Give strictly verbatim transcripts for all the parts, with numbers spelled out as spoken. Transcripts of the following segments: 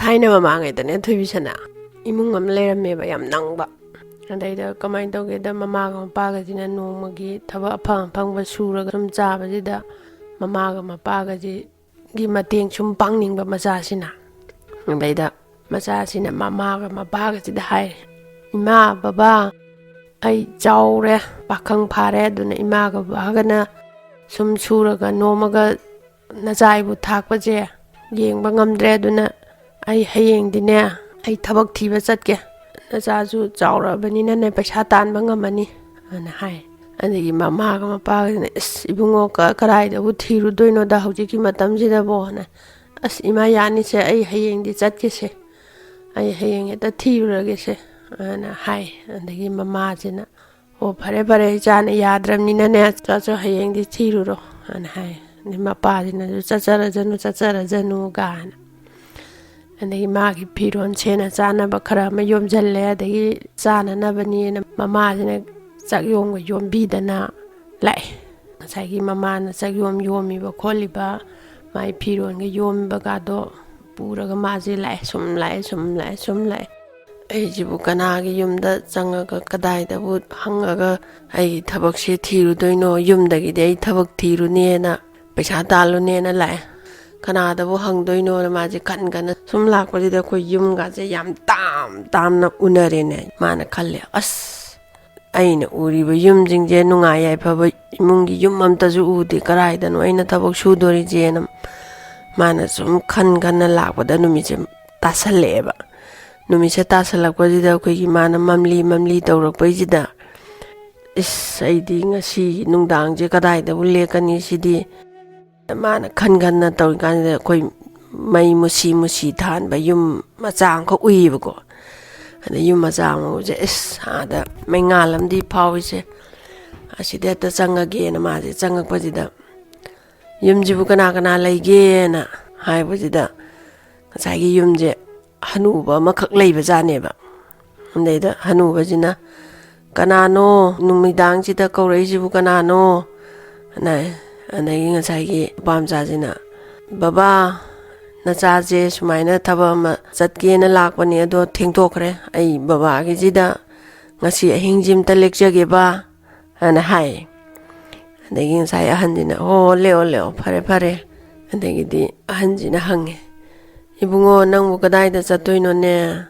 ꯊꯥꯏꯅ ꯃꯃꯥꯡꯉꯩꯗꯅꯦ, ꯊꯣꯏꯕꯤꯁꯅꯥ, ꯏꯃꯨꯡ ꯑꯃ ꯂꯩꯔꯝꯃꯦꯕ, ꯌꯥꯝ ꯅꯪꯕ꯫ ꯑꯗꯩꯗ ꯀꯃꯥꯏꯅ ꯇꯧꯒꯦꯗ, ꯃꯃꯥꯒ ꯃꯄꯥꯒꯁꯤꯅ ꯅꯣꯡꯃꯒꯤ ꯊꯕꯛ ꯑꯐꯪ ꯑꯐꯪꯕ ꯁꯨꯔꯒ ꯁꯨꯝ ꯆꯥꯕꯁꯤꯗ, ꯃꯃꯥꯒ ꯃꯄꯥꯒꯁꯤꯒꯤ ꯃꯇꯦꯡ ꯁꯨꯝ ꯄꯥꯡꯅꯤꯡꯕ ꯃꯆꯥꯁꯤꯅ꯫ ꯑꯗꯩꯗ ꯃꯆꯥꯁꯤꯅ ꯃꯃꯥꯒ ꯃꯄꯥꯒꯁꯤꯗ ꯍꯥꯏꯔꯦ, "ꯏꯃꯥ, ꯕꯕꯥ, ꯑꯩ ꯆꯥꯎꯔꯦ, ꯄꯥꯈꯪ ꯐꯥꯔꯦ, ꯑꯗꯨꯅ ꯏꯃꯥꯒ ꯕꯕꯥꯒꯅ ꯁꯨꯝ ꯁꯨꯔꯒ ꯅꯣꯝꯃꯒ ꯅꯆꯥ ꯑꯩꯕꯨ ꯊꯥꯛꯄꯁꯦ ꯌꯦꯡꯕ ꯉꯝꯗ꯭ꯔꯦ, ꯑꯗꯨꯅ ꯑꯩ ꯍꯌꯦꯡꯗꯤꯅꯦ, ꯑꯩ ꯊꯕꯛ ꯊꯤꯕ ꯆꯠꯀꯦ꯫ ꯅꯆꯥꯁꯨ ꯆꯥꯎꯔꯛꯑꯕꯅꯤꯅꯅꯦ, ꯄꯩꯁꯥ ꯇꯥꯟꯕ ꯉꯝꯃꯅꯤ," ꯑꯅ ꯍꯥꯏ꯫ ꯑꯗꯒꯤ ꯃꯃꯥꯒ ꯃꯄꯥꯒꯁꯤꯅ, "ꯏꯁ, ꯏꯕꯨꯡꯉꯣ, ꯀ-, ꯀꯗꯥꯏꯗꯕꯨ ꯊꯤꯔꯨꯗꯣꯏꯅꯣꯗ ꯍꯧꯖꯤꯛꯀꯤ ꯃꯇꯝꯁꯤꯗꯕꯣꯅ?" "ꯑꯁ, ꯏꯃꯥ, ꯌꯥꯅꯤꯁꯦ, ꯑꯩ ꯍꯌꯦꯡꯗꯤ ꯆꯠꯀꯦꯁꯦ, ꯑꯩ ꯍꯌꯦꯡ ꯍꯦꯛꯇ ꯊꯤꯔꯨꯔꯒꯦꯁꯦ," ꯑꯅ ꯍꯥꯏ꯫ ꯑꯗꯒꯤ ꯃꯃꯥꯁꯤꯅ, "ꯑꯣ, ꯐꯔꯦ, ꯐꯔꯦ, ꯏꯆꯥꯅ ꯌꯥꯗ꯭ꯔꯕꯅꯤꯅꯅꯦ, ꯆꯠꯁꯨ ꯍꯌꯦꯡꯗꯤ ꯊꯤꯔꯨꯔꯣ," ꯑꯅ ꯍꯥꯏ꯫ ꯑꯗꯩ ꯃꯄꯥꯁꯤꯅꯁꯨ, "ꯆꯠꯆꯔꯖꯅꯨ, ꯆꯠꯆꯔꯖꯅꯨ," ꯀꯥꯏꯅ꯫ ꯑꯗꯒꯤ ꯃꯥꯒꯤ ꯐꯤꯔꯣꯜ ꯁꯦꯠꯅ ꯆꯥꯅꯕ ꯈꯔ ꯑꯃ ꯌꯣꯝꯁꯤꯜꯂꯦ, ꯑꯗꯒꯤ ꯆꯥꯅꯅꯕꯅꯦꯅ ꯃꯃꯥꯁꯤꯅ ꯆꯥꯛꯌꯣꯝꯒ ꯌꯣꯝꯕꯤꯗꯅ ꯂꯥꯛꯑꯦ꯫ ꯉꯁꯥꯏꯒꯤ ꯃꯃꯥꯅ ꯆꯥꯛꯌꯣꯝ ꯌꯣꯝꯃꯤꯕ ꯈꯣꯠꯂꯤꯕ, ꯃꯥꯏ ꯐꯤꯔꯣꯜꯒ ꯌꯣꯝꯕꯒꯗꯣ ꯄꯨꯔꯒ ꯃꯥꯁꯦ ꯂꯥꯛꯑꯦ, ꯁꯨꯝ ꯂꯥꯛꯑꯦ, ꯁꯨꯝ ꯂꯥꯛꯑꯦ, ꯁꯨꯝ ꯂꯥꯛꯑꯦ꯫ ꯑꯩꯁꯤꯕꯨ ꯀꯅꯥꯒꯤ ꯌꯨꯝꯗ ꯆꯪꯉꯒ ꯀꯗꯥꯏꯗꯕꯨ ꯍꯪꯉꯒ ꯑꯩꯒꯤ ꯊꯕꯛꯁꯦ ꯊꯤꯔꯨꯗꯣꯏꯅꯣ? ꯌꯨꯝꯗꯒꯤꯗꯤ ꯑꯩ ꯊꯕꯛ ꯊꯤꯔꯨꯅꯦꯅ, ꯄꯩꯁꯥ ꯇꯥꯜꯂꯨꯅꯦꯅ ꯂꯥꯛꯑꯦ꯫ ꯀꯅꯥꯗꯕꯨ ꯍꯪꯗꯣꯏꯅꯣꯅ ꯃꯥꯁꯦ ꯈꯟ ꯈꯟꯅ ꯁꯨꯝ ꯂꯥꯛꯄꯁꯤꯗ ꯑꯩꯈꯣꯏ ꯌꯨꯝꯒꯁꯦ ꯌꯥꯝ ꯇꯥꯝ ꯇꯥꯝꯅ ꯎꯅꯔꯦꯅꯦ꯫ ꯃꯥꯅ ꯈꯜꯂꯦ, "ꯑꯁ, ꯑꯩꯅ ꯎꯔꯤꯕ ꯌꯨꯝꯁꯤꯡꯁꯦ ꯅꯨꯡꯉꯥꯏ ꯌꯥꯏꯐꯕ ꯏꯃꯨꯡꯒꯤ ꯌꯨꯝ ꯑꯝꯇꯁꯨ ꯎꯗꯦ꯫ ꯀꯗꯥꯏꯗꯅꯣ ꯑꯩꯅ ꯊꯕꯛ ꯁꯨꯗꯣꯔꯤꯁꯦꯅ?" ꯃꯥꯅ ꯁꯨꯝ ꯈꯟ ꯈꯟꯅ ꯂꯥꯛꯄꯗ ꯅꯨꯃꯤꯠꯁꯦ ꯇꯥꯁꯜꯂꯛꯑꯦꯕ꯫ ꯅꯨꯃꯤꯠꯁꯦ ꯇꯥꯁꯜꯂꯛꯄꯁꯤꯗ ꯑꯩꯈꯣꯏꯒꯤ ꯃꯥꯅ ꯃꯝꯂꯤ ꯃꯝꯂꯤ ꯇꯧꯔꯛꯄꯩꯁꯤꯗ, "ꯏꯁ, ꯑꯩꯗꯤ ꯉꯁꯤ ꯅꯨꯡꯗꯥꯡꯁꯦ ꯀꯗꯥꯏꯗꯕꯨ ꯂꯦꯛꯀꯅꯤ ꯁꯤꯗꯤ?" ꯃꯥꯅ ꯈꯟ ꯈꯟꯅ ꯇꯧꯔꯤꯀꯥꯟꯁꯤꯗ ꯑꯩꯈꯣꯏ ꯃꯩ ꯃꯨꯁꯤ ꯃꯨꯁꯤ ꯊꯥꯟꯕ ꯌꯨꯝ ꯃꯆꯥ ꯑꯃꯈꯛ ꯎꯏꯌꯦꯕꯀꯣ꯫ ꯑꯗ ꯌꯨꯝ ꯃꯆꯥ ꯑꯃ ꯎꯕꯁꯦ, "ꯏꯁ, ꯑꯥꯗ ꯃꯩꯉꯥꯜ ꯑꯃꯗꯤ ꯐꯥꯎꯔꯤꯁꯦ, ꯑꯁꯤꯗ ꯍꯦꯛꯇ ꯆꯪꯉꯒꯦꯅ" ꯃꯥꯁꯦ ꯆꯪꯉꯛꯄꯁꯤꯗ, "ꯌꯨꯝꯁꯤꯕꯨ ꯀꯅꯥ ꯀꯅꯥ ꯂꯩꯒꯦꯅ?" ꯍꯥꯏꯕꯁꯤꯗ, ꯉꯁꯥꯏꯒꯤ ꯌꯨꯝꯁꯦ ꯍꯅꯨꯕ ꯑꯃꯈꯛ ꯂꯩꯕꯖꯥꯠꯅꯦꯕ꯫ ꯑꯗꯩꯗ ꯍꯅꯨꯕꯁꯤꯅ, "ꯀꯅꯥꯅꯣ ꯅꯨꯃꯤꯗꯥꯡꯁꯤꯗ ꯀꯧꯔꯛꯏꯁꯤꯕꯨ, ꯀꯅꯥꯅꯣ?" ꯑꯅ-, ꯑꯗꯒꯤ ꯉꯁꯥꯏꯒꯤ ꯅꯨꯄꯥ ꯃꯆꯥꯁꯤꯅ, "ꯕꯕꯥ, ꯅꯆꯥꯁꯦ ꯁꯨꯃꯥꯏꯅ ꯊꯕꯛ ꯑꯃ ꯆꯠꯀꯦꯅ ꯂꯥꯛꯄꯅꯦ, ꯑꯗꯣ ꯊꯦꯡꯗꯣꯛꯈ꯭ꯔꯦ, ꯑꯩ ꯕꯕꯥꯒꯤꯁꯤꯗ ꯉꯁꯤ ꯑꯍꯤꯡꯁꯤ ꯑꯝꯇ ꯂꯦꯛꯆꯒꯦꯕ" ꯍꯥꯏꯅ ꯍꯥꯏ꯫ ꯑꯗꯒꯤ ꯉꯁꯥꯏ ꯑꯍꯟꯁꯤꯅ, "ꯑꯣ, ꯂꯦꯛꯑꯣ, ꯂꯦꯛꯑꯣ, ꯐꯔꯦ, ꯐꯔꯦ"꯫ ꯑꯗꯒꯤꯗꯤ ꯑꯍꯟꯁꯤꯅ ꯍꯪꯉꯦ, "ꯏꯕꯨꯡꯉꯣ, ꯅꯪꯕꯨ ꯀꯗꯥꯏꯗ ꯆꯠꯇꯣꯏꯅꯣꯅꯦ?"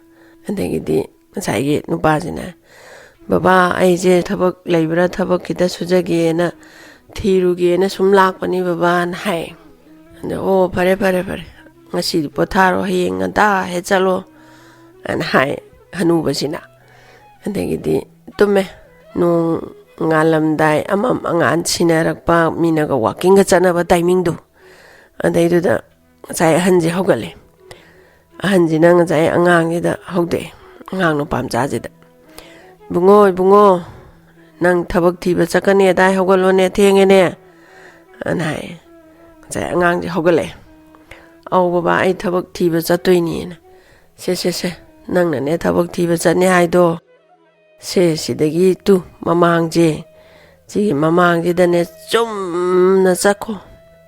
ꯑꯗꯒꯤꯗꯤ ꯉꯁꯥꯏꯒꯤ ꯅꯨꯄꯥꯁꯤꯅ, "ꯕꯕꯥ, ꯑꯩꯁꯦ ꯊꯕꯛ ꯂꯩꯕ꯭ꯔꯥ, ꯊꯕꯛ ꯈꯤꯇ ꯁꯨꯖꯒꯦꯅ, ꯊꯤꯔꯨꯒꯦꯅ ꯁꯨꯝ ꯂꯥꯛꯄꯅꯤ ꯕꯕꯥꯅ" ꯍꯥꯏ꯫ ꯑꯗ, "ꯑꯣ, ꯐꯔꯦ, ꯐꯔꯦ, ꯐꯔꯦ, ꯉꯁꯤꯗꯤ ꯄꯣꯊꯥꯔꯣ, ꯍꯌꯦꯡ ꯉꯟꯇꯥ ꯍꯦꯛ ꯆꯠꯂꯣ" ꯍꯥꯏꯅ ꯍꯥꯏ ꯍꯅꯨꯕꯁꯤꯅ꯫ ꯑꯗꯒꯤꯗꯤ ꯇꯨꯝꯃꯦ꯫ ꯅꯣꯡ ꯉꯥꯜꯂꯝꯗꯥꯏ, ꯑꯃꯝ ꯑꯉꯥꯟ ꯁꯤꯟꯅꯔꯛꯄ, ꯃꯤꯅꯒ ꯋꯥꯀꯤꯡꯒ ꯆꯠꯅꯕ ꯇꯥꯏꯃꯤꯡꯗꯣ, ꯑꯗꯩꯗꯨꯗ ꯉꯁꯥꯏ ꯑꯍꯟꯁꯦ ꯍꯧꯒꯠꯂꯦ꯫ ꯑꯍꯟꯁꯤꯅ ꯉꯁꯥꯏ ꯑꯉꯥꯡꯁꯤꯗ ꯍꯧꯗꯣꯛꯑꯦ, ꯑꯉꯥꯡ ꯅꯨꯄꯥ ꯃꯆꯥꯁꯤꯗ, "ꯏꯕꯨꯡꯉꯣ, ꯏꯕꯨꯡꯉꯣ, ꯅꯪ ꯊꯕꯛ ꯊꯤꯕ ꯆꯠꯀꯅꯤ ꯑꯗꯥꯏ, ꯍꯧꯒꯠꯂꯣꯅꯦ, ꯊꯦꯡꯉꯦꯅꯦ" ꯑꯅ ꯍꯥꯏ꯫ ꯉꯁꯥꯏ ꯑꯉꯥꯡꯁꯦ ꯍꯧꯒꯠꯂꯛꯑꯦ꯫ "ꯑꯧ ꯕꯕꯥ, ꯑꯩ ꯊꯕꯛ ꯊꯤꯕ ꯆꯠꯇꯣꯏꯅꯦꯅ"꯫ "ꯁꯦ, ꯁꯦ, ꯁꯦ, ꯅꯪꯅꯅꯦ ꯊꯕꯛ ꯊꯤꯕ ꯆꯠꯅꯤ ꯍꯥꯏꯗꯣ, ꯁꯦ, ꯁꯤꯗꯒꯤ ꯇꯨ ꯃꯃꯥꯡꯁꯦ, ꯁꯤꯒꯤ ꯃꯃꯥꯡꯁꯤꯗꯅꯦ ꯆꯨꯝꯅ ꯆꯠꯈꯣ꯫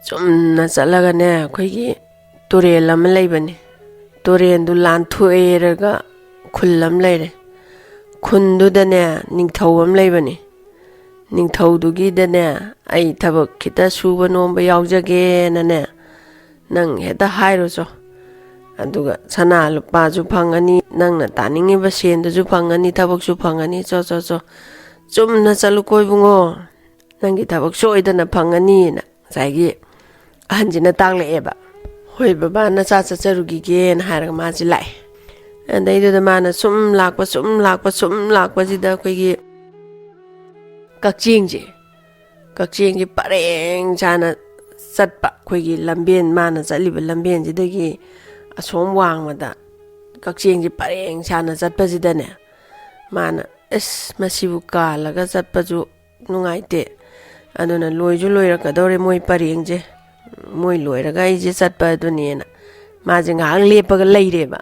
ꯆꯨꯝꯅ ꯆꯠꯂꯒꯅꯦ, ꯑꯩꯈꯣꯏꯒꯤ ꯇꯨꯔꯦꯜ ꯑꯃ ꯂꯩꯕꯅꯤ꯫ ꯇꯨꯔꯦꯜꯗꯨ ꯂꯥꯟꯊꯣꯛꯑꯦꯔꯒ ꯈꯨꯜ ꯑꯃ ꯂꯩꯔꯦ꯫ ꯈꯨꯟꯗꯨꯗꯅꯦ ꯅꯤꯡꯊꯧ ꯑꯃ ꯂꯩꯕꯅꯤ꯫ ꯅꯤꯡꯊꯧꯗꯨꯒꯤꯗꯅꯦ ꯑꯩ ꯊꯕꯛ ꯈꯤꯇ ꯁꯨꯕ ꯅꯣꯝꯕ ꯌꯥꯎꯖꯒꯦꯅꯅꯦ, ꯅꯪ ꯍꯦꯛꯇ ꯍꯥꯏꯔꯨꯆꯣ꯫ ꯑꯗꯨꯒ ꯁꯅꯥ ꯂꯨꯄꯥꯁꯨ ꯐꯪꯉꯅꯤ, ꯅꯪꯅ ꯇꯥꯅꯤꯡꯉꯤꯕ ꯁꯦꯟꯗꯨꯁꯨ ꯐꯪꯉꯅꯤ, ꯊꯕꯛꯁꯨ ꯐꯪꯉꯅꯤ꯫ ꯆꯣ, ꯆꯣ, ꯆꯣ, ꯆꯨꯝꯅ ꯆꯠꯂꯨꯀꯣ ꯏꯕꯨꯡꯉꯣ, ꯅꯪꯒꯤ ꯊꯕꯛ ꯁꯣꯏꯗꯅ ꯐꯪꯉꯅꯤꯅ ꯉꯁꯥꯏꯒꯤ ꯑꯍꯟꯁꯤꯅ ꯇꯥꯛꯂꯛꯑꯦꯕ꯫ "ꯍꯣꯏ ꯕꯕꯥ, ꯅꯆꯥ ꯆꯠꯆꯔꯨꯈꯤꯒꯦꯅ" ꯍꯥꯏꯔꯒ ꯃꯥꯁꯦ ꯂꯥꯛꯑꯦ꯫ ꯑꯗꯩꯗꯨꯗ ꯃꯥꯅ ꯁꯨꯝ ꯂꯥꯛꯄ, ꯁꯨꯝ ꯂꯥꯛꯄ, ꯁꯨꯝ ꯂꯥꯛꯄꯁꯤꯗ ꯑꯩꯈꯣꯏꯒꯤ ꯀꯛꯆꯦꯡꯁꯦ, ꯀꯛꯆꯦꯡꯁꯦ ꯄꯔꯦꯡ ꯁꯥꯅ ꯆꯠꯄ, ꯑꯩꯈꯣꯏꯒꯤ ꯂꯝꯕꯦꯟ, ꯃꯥꯅ ꯆꯠꯂꯤꯕ ꯂꯝꯕꯦꯟꯁꯤꯗꯒꯤ ꯑꯁꯣꯝ ꯋꯥꯡꯃꯗ ꯀꯛꯆꯦꯡꯁꯦ ꯄꯔꯦꯡ ꯁꯥꯅ ꯆꯠꯄꯁꯤꯗꯅꯦ, ꯃꯥꯅ, "ꯑꯁ, ꯃꯁꯤꯕꯨ ꯀꯥꯜꯂꯒ ꯆꯠꯄꯁꯨ ꯅꯨꯡꯉꯥꯏꯇꯦ, ꯑꯗꯨꯅ ꯂꯣꯏꯁꯨ ꯂꯣꯏꯔꯛꯀꯗꯧꯔꯦ ꯃꯣꯏ ꯄꯔꯦꯡꯁꯦ, ꯃꯣꯏ ꯂꯣꯏꯔꯒ ꯑꯩꯁꯦ ꯆꯠꯄ ꯑꯗꯨꯅꯦꯅ" ꯃꯥꯁꯦ ꯉꯥꯏꯍꯥꯛ ꯂꯦꯞꯄꯒ ꯂꯩꯔꯦꯕ꯫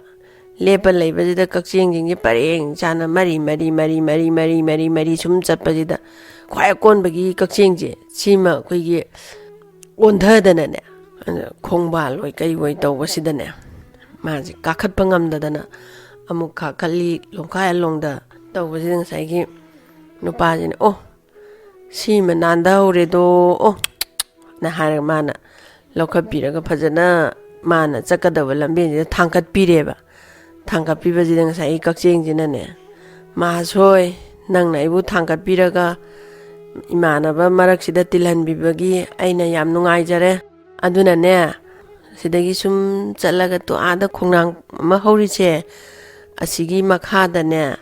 ꯂꯦꯞꯄ ꯂꯩꯕꯁꯤꯗ ꯀꯛꯆꯦꯡꯁꯤꯡꯁꯦ ꯄꯔꯦꯡ ꯁꯥꯅ ꯃꯔꯤ ꯃꯔꯤ ꯃꯔꯤ ꯃꯔꯤ ꯃꯔꯤ ꯃꯔꯤ ꯃꯔꯤ ꯁꯨꯝ ꯆꯠꯄꯁꯤꯗ, ꯈ꯭ꯋꯥꯏ ꯑꯀꯣꯟꯕꯒꯤ ꯀꯛꯆꯦꯡꯁꯦ ꯁꯤꯃ ꯑꯩꯈꯣꯏꯒꯤ ꯑꯣꯟꯊꯗꯅꯅꯦ, ꯑꯗ ꯈꯣꯡꯕꯥꯜ ꯑꯣꯏ ꯀꯩ ꯑꯣꯏ ꯇꯧꯕꯁꯤꯗꯅꯦ, ꯃꯥꯁꯦ ꯀꯥꯈꯠꯄ ꯉꯝꯗꯗꯅ ꯑꯃꯨꯛ ꯀꯥꯈꯠꯂꯤ, ꯂꯣꯡꯈꯥꯏ ꯂꯣꯡꯗ ꯇꯧꯕꯁꯤꯗ ꯉꯁꯥꯏꯒꯤ ꯅꯨꯄꯥꯁꯤꯅ, "ꯑꯣ, ꯁꯤꯃ ꯅꯥꯟꯊꯍꯧꯔꯦꯗꯣ, ꯑꯣ," ꯅ ꯍꯥꯏꯔꯒ ꯃꯥꯅ ꯂꯧꯈꯠꯄꯤꯔꯒ ꯐꯖꯅ ꯃꯥꯅ ꯆꯠꯀꯗꯕ ꯂꯝꯕꯦꯜꯁꯤꯗ ꯊꯥꯡꯒꯠꯄꯤꯔꯦꯕ꯫ ꯊꯥꯡꯒꯠꯄꯤꯕꯁꯤꯗ ꯉꯁꯥꯏꯒꯤ ꯀꯛꯆꯦꯡꯁꯤꯅꯅꯦ, "ꯃꯍꯥꯁꯣꯏ, ꯅꯪꯅ ꯑꯩꯕꯨ ꯊꯥꯡꯒꯠꯄꯤꯔꯒ ꯏꯃꯥꯟꯅꯕ ꯃꯔꯛꯁꯤꯗ ꯇꯤꯜꯍꯟꯕꯤꯕꯒꯤ ꯑꯩꯅ ꯌꯥꯝ ꯅꯨꯡꯉꯥꯏꯖꯔꯦ꯫ ꯑꯗꯨꯅꯅꯦ, ꯁꯤꯗꯒꯤ ꯁꯨꯝ ꯆꯠꯂꯒ ꯇꯣ ꯑꯥꯗ ꯈꯣꯡꯅꯥꯡ ꯑꯃ ꯍꯧꯔꯤꯁꯦ, ꯑꯁꯤꯒꯤ ꯃꯈꯥꯗꯅꯦ,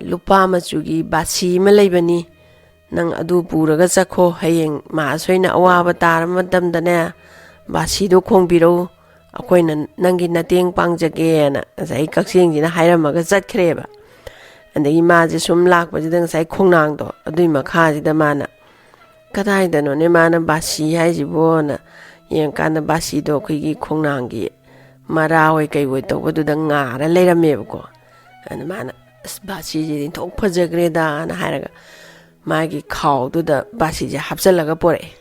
ꯂꯨꯄꯥ ꯃꯆꯨꯒꯤ ꯕꯥꯁꯤ ꯑꯃ ꯂꯩꯕꯅꯤ꯫ ꯅꯪ ꯑꯗꯨ ꯄꯨꯔꯒ ꯆꯠꯈꯣ꯫ ꯍꯌꯦꯡ ꯃꯍꯥꯁꯣꯏꯅ ꯑꯋꯥꯕ ꯇꯥꯔꯕ ꯃꯇꯝꯗꯅꯦ, ꯕꯥꯁꯤꯗꯣ ꯈꯣꯡꯕꯤꯔꯧ꯫ ꯑꯩꯈꯣꯏꯅ ꯅꯪꯒꯤ ꯅꯇꯦꯡ ꯄꯥꯡꯖꯒꯦꯅ" ꯉꯁꯥꯏꯒꯤ ꯀꯛꯆꯦꯡꯁꯤꯅ ꯍꯥꯏꯔꯝꯃꯒ ꯆꯠꯈ꯭ꯔꯦꯕ꯫ ꯑꯗꯒꯤ ꯃꯥꯁꯦ ꯁꯨꯝ ꯂꯥꯛꯄꯁꯤꯗ ꯉꯁꯥꯏ ꯈꯣꯡꯅꯥꯡꯗꯣ ꯑꯗꯨꯏ ꯃꯈꯥꯁꯤꯗ ꯃꯥꯅ, "ꯀꯗꯥꯏꯗꯅꯣꯅꯦ ꯃꯥꯅ ꯕꯥꯁꯤ ꯍꯥꯏꯁꯤꯕꯣꯅ?" ꯌꯦꯡꯀꯥꯟꯗ ꯕꯥꯁꯤꯗꯣ ꯑꯩꯈꯣꯏꯒꯤ ꯈꯣꯡꯅꯥꯡꯒꯤ ꯃꯔꯥ ꯑꯣꯏ ꯀꯩ ꯑꯣꯏ ꯇꯧꯕꯗꯨꯗ ꯉꯥꯔ ꯂꯩꯔꯝꯃꯦꯕꯀꯣ꯫ ꯑꯗ ꯃꯥꯅ, "ꯑꯁ, ꯕꯥꯁꯤꯁꯤꯗꯤ ꯊꯣꯛ ꯐꯖꯈ꯭ꯔꯦꯗꯥꯅ" ꯍꯥꯏꯔꯒ ꯃꯥꯒꯤ ꯈꯥꯎꯗꯨꯗ ꯕꯥꯁꯤꯁꯦ ꯍꯥꯞꯆꯤꯜꯂꯒ ꯄꯣꯔꯛꯑꯦ꯫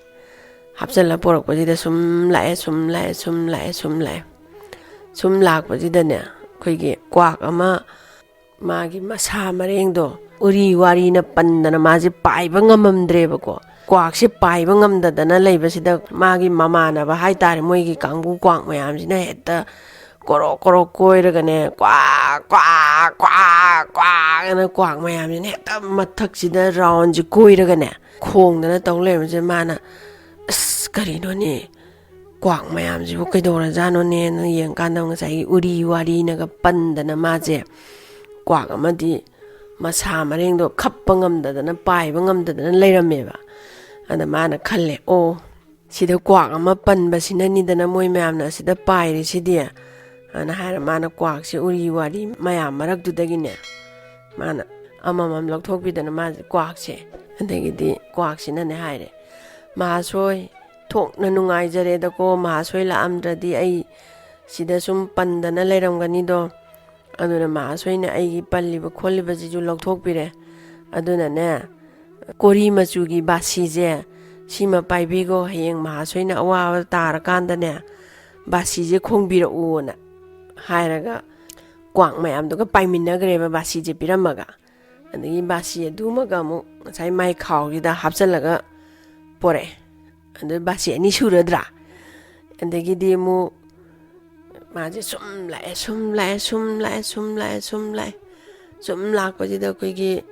ꯍꯥꯞꯆꯤꯜꯂꯒ ꯄꯣꯔꯛꯄꯁꯤꯗ ꯁꯨꯝ ꯂꯥꯛꯑꯦ, ꯁꯨꯝ ꯂꯥꯛꯑꯦ, ꯁꯨꯝ ꯂꯥꯛꯑꯦ, ꯁꯨꯝ ꯂꯥꯛꯑꯦ꯫ ꯁꯨꯝ ꯂꯥꯛꯄꯁꯤꯗꯅꯦ, ꯑꯩꯈꯣꯏꯒꯤ ꯀ꯭ꯋꯥꯛ ꯑꯃ ꯃꯥꯒꯤ ꯃꯁꯥ ꯃꯔꯦꯡꯗꯣ ꯎꯔꯤ ꯋꯥꯔꯤꯅ ꯄꯟꯗꯅ ꯃꯥꯁꯦ ꯄꯥꯏꯕ ꯉꯝꯃꯝꯗ꯭ꯔꯦꯕꯀꯣ꯫ ꯀ꯭ꯋꯥꯛꯁꯦ ꯄꯥꯏꯕ ꯉꯝꯗꯗꯅ ꯂꯩꯕꯁꯤꯗ ꯃꯥꯒꯤ ꯃꯃꯥꯟꯅꯕ ꯍꯥꯏꯇꯥꯔꯦ, ꯃꯣꯏꯒꯤ ꯀꯥꯡꯕꯨ ꯀ꯭ꯋꯥꯛ ꯃꯌꯥꯝꯁꯤꯅ ꯍꯦꯛꯇ ꯀꯣꯔꯣꯛ ꯀꯣꯔꯣꯛ ꯀꯣꯏꯔꯒꯅꯦ, ꯀ꯭ꯋꯥꯛ, ꯀ꯭ꯋꯥꯛ, ꯀ꯭ꯋꯥꯛ, ꯀ꯭ꯋꯥꯛ ꯑꯅ ꯀ꯭ꯋꯥꯛ ꯃꯌꯥꯝꯁꯤꯅ ꯍꯦꯛꯇ ꯃꯊꯛꯁꯤꯗ ꯔꯥꯎꯟꯁꯦ ꯀꯣꯏꯔꯒꯅꯦ, ꯈꯣꯡꯗꯅ ꯇꯧ ꯂꯩꯔꯝꯕꯁꯦ ꯃꯥꯅ, "ꯑꯁ, ꯀꯔꯤꯅꯣꯅꯦ? ꯀ꯭ꯋꯥꯛ ꯃꯌꯥꯝꯁꯤꯕꯨ ꯀꯩꯗꯧꯔꯖꯥꯠꯅꯣꯅꯦꯅ" ꯌꯦꯡꯀꯥꯟꯗ ꯉꯁꯥꯏꯒꯤ ꯎꯔꯤ ꯋꯥꯔꯤꯅꯒ ꯄꯟꯗꯅ ꯃꯥꯁꯦ ꯀ꯭ꯋꯥꯛ ꯑꯃꯗꯤ ꯃꯁꯥ ꯃꯔꯦꯡꯗꯣ ꯈꯞꯄ ꯉꯝꯗꯗꯅ, ꯄꯥꯏꯕ ꯉꯝꯗꯗꯅ ꯂꯩꯔꯝꯃꯦꯕ꯫ ꯑꯗ ꯃꯥꯅ ꯈꯜꯂꯦ, "ꯑꯣ, ꯁꯤꯗ ꯀ꯭ꯋꯥꯛ ꯑꯃ ꯄꯟꯕꯁꯤꯅꯅꯤꯗꯅ ꯃꯣꯏ ꯃꯌꯥꯝꯅ ꯑꯁꯤꯗ ꯄꯥꯏꯔꯤꯁꯤꯗꯤ", ꯑꯅ ꯍꯥꯏꯔ ꯃꯥꯅ ꯀ꯭ꯋꯥꯛꯁꯦ ꯎꯔꯤ ꯋꯥꯔꯤ ꯃꯌꯥꯝ ꯃꯔꯛꯇꯨꯗꯒꯤꯅꯦ ꯃꯥꯅ ꯑꯃꯃꯝ ꯂꯧꯊꯣꯛꯄꯤꯗꯅ ꯃꯥꯁꯦ ꯀ꯭ꯋꯥꯛꯁꯦ, ꯑꯗꯒꯤꯗꯤ ꯀ꯭ꯋꯥꯛꯁꯤꯅꯅꯦ ꯍꯥꯏꯔꯦ, "ꯃꯍꯥꯁꯣꯏ, ꯊꯣꯛꯅ ꯅꯨꯡꯉꯥꯏꯖꯔꯦꯗꯀꯣ, ꯃꯍꯥꯁꯣꯏ ꯂꯥꯛꯑꯝꯗ꯭ꯔꯗꯤ ꯑꯩ ꯁꯤꯗ ꯁꯨꯝ ꯄꯟꯗꯅ ꯂꯩꯔꯝꯒꯅꯤꯗꯣ꯫ ꯑꯗꯨꯅ ꯃꯍꯥꯁꯣꯏꯅ ꯑꯩꯒꯤ ꯄꯜꯂꯤꯕ ꯈꯣꯠꯂꯤꯕꯁꯤꯁꯨ ꯂꯧꯊꯣꯛꯄꯤꯔꯦ꯫ ꯑꯗꯨꯅꯅꯦ, ꯀꯣꯔꯤ ꯃꯆꯨꯒꯤ ꯕꯥꯁꯤꯁꯦ "ꯁꯤꯃ ꯄꯥꯏꯕꯤꯈꯣ, ꯍꯌꯦꯡ ꯃꯍꯥꯁꯣꯏꯅ ꯑꯋꯥꯕ ꯇꯥꯔꯀꯥꯟꯗꯅꯦ, ꯕꯥꯁꯤꯁꯦ ꯈꯣꯡꯕꯤꯔꯛꯎꯅ" ꯍꯥꯏꯔꯒ ꯀ꯭ꯋꯥꯛ ꯃꯌꯥꯝꯗꯨꯒ ꯄꯥꯏꯃꯤꯟꯅꯈ꯭ꯔꯦꯕ, ꯕꯥꯁꯤꯁꯦ ꯄꯤꯔꯝꯃꯒ꯫ ꯑꯗꯒꯤ ꯕꯥꯁꯤ ꯑꯗꯨꯃꯒ ꯑꯃꯨꯛ ꯉꯁꯥꯏ ꯃꯥꯏ ꯈꯥꯎꯁꯤꯗ ꯍꯥꯞꯆꯤꯜꯂꯒ ꯄꯣꯔꯛꯑꯦ꯫ ꯑꯗꯨ ꯕꯥꯁꯤ ꯑꯅꯤ ꯁꯨꯔꯗ꯭ꯔꯥ? ꯑꯗꯒꯤꯗꯤ ꯑꯃꯨꯛ ꯃꯥꯁꯦ ꯁꯨꯝ ꯂꯥꯛꯑꯦ, ꯁꯨꯝ ꯂꯥꯛꯑꯦ, ꯁꯨꯝ ꯂꯥꯛꯑꯦ, ꯁꯨꯝ ꯂꯥꯛꯑꯦ, ꯁꯨꯝ ꯂꯥꯛꯑꯦ꯫ ꯁꯨꯝ ꯂꯥꯛꯄꯁꯤꯗ ꯑꯩꯈꯣꯏꯒꯤ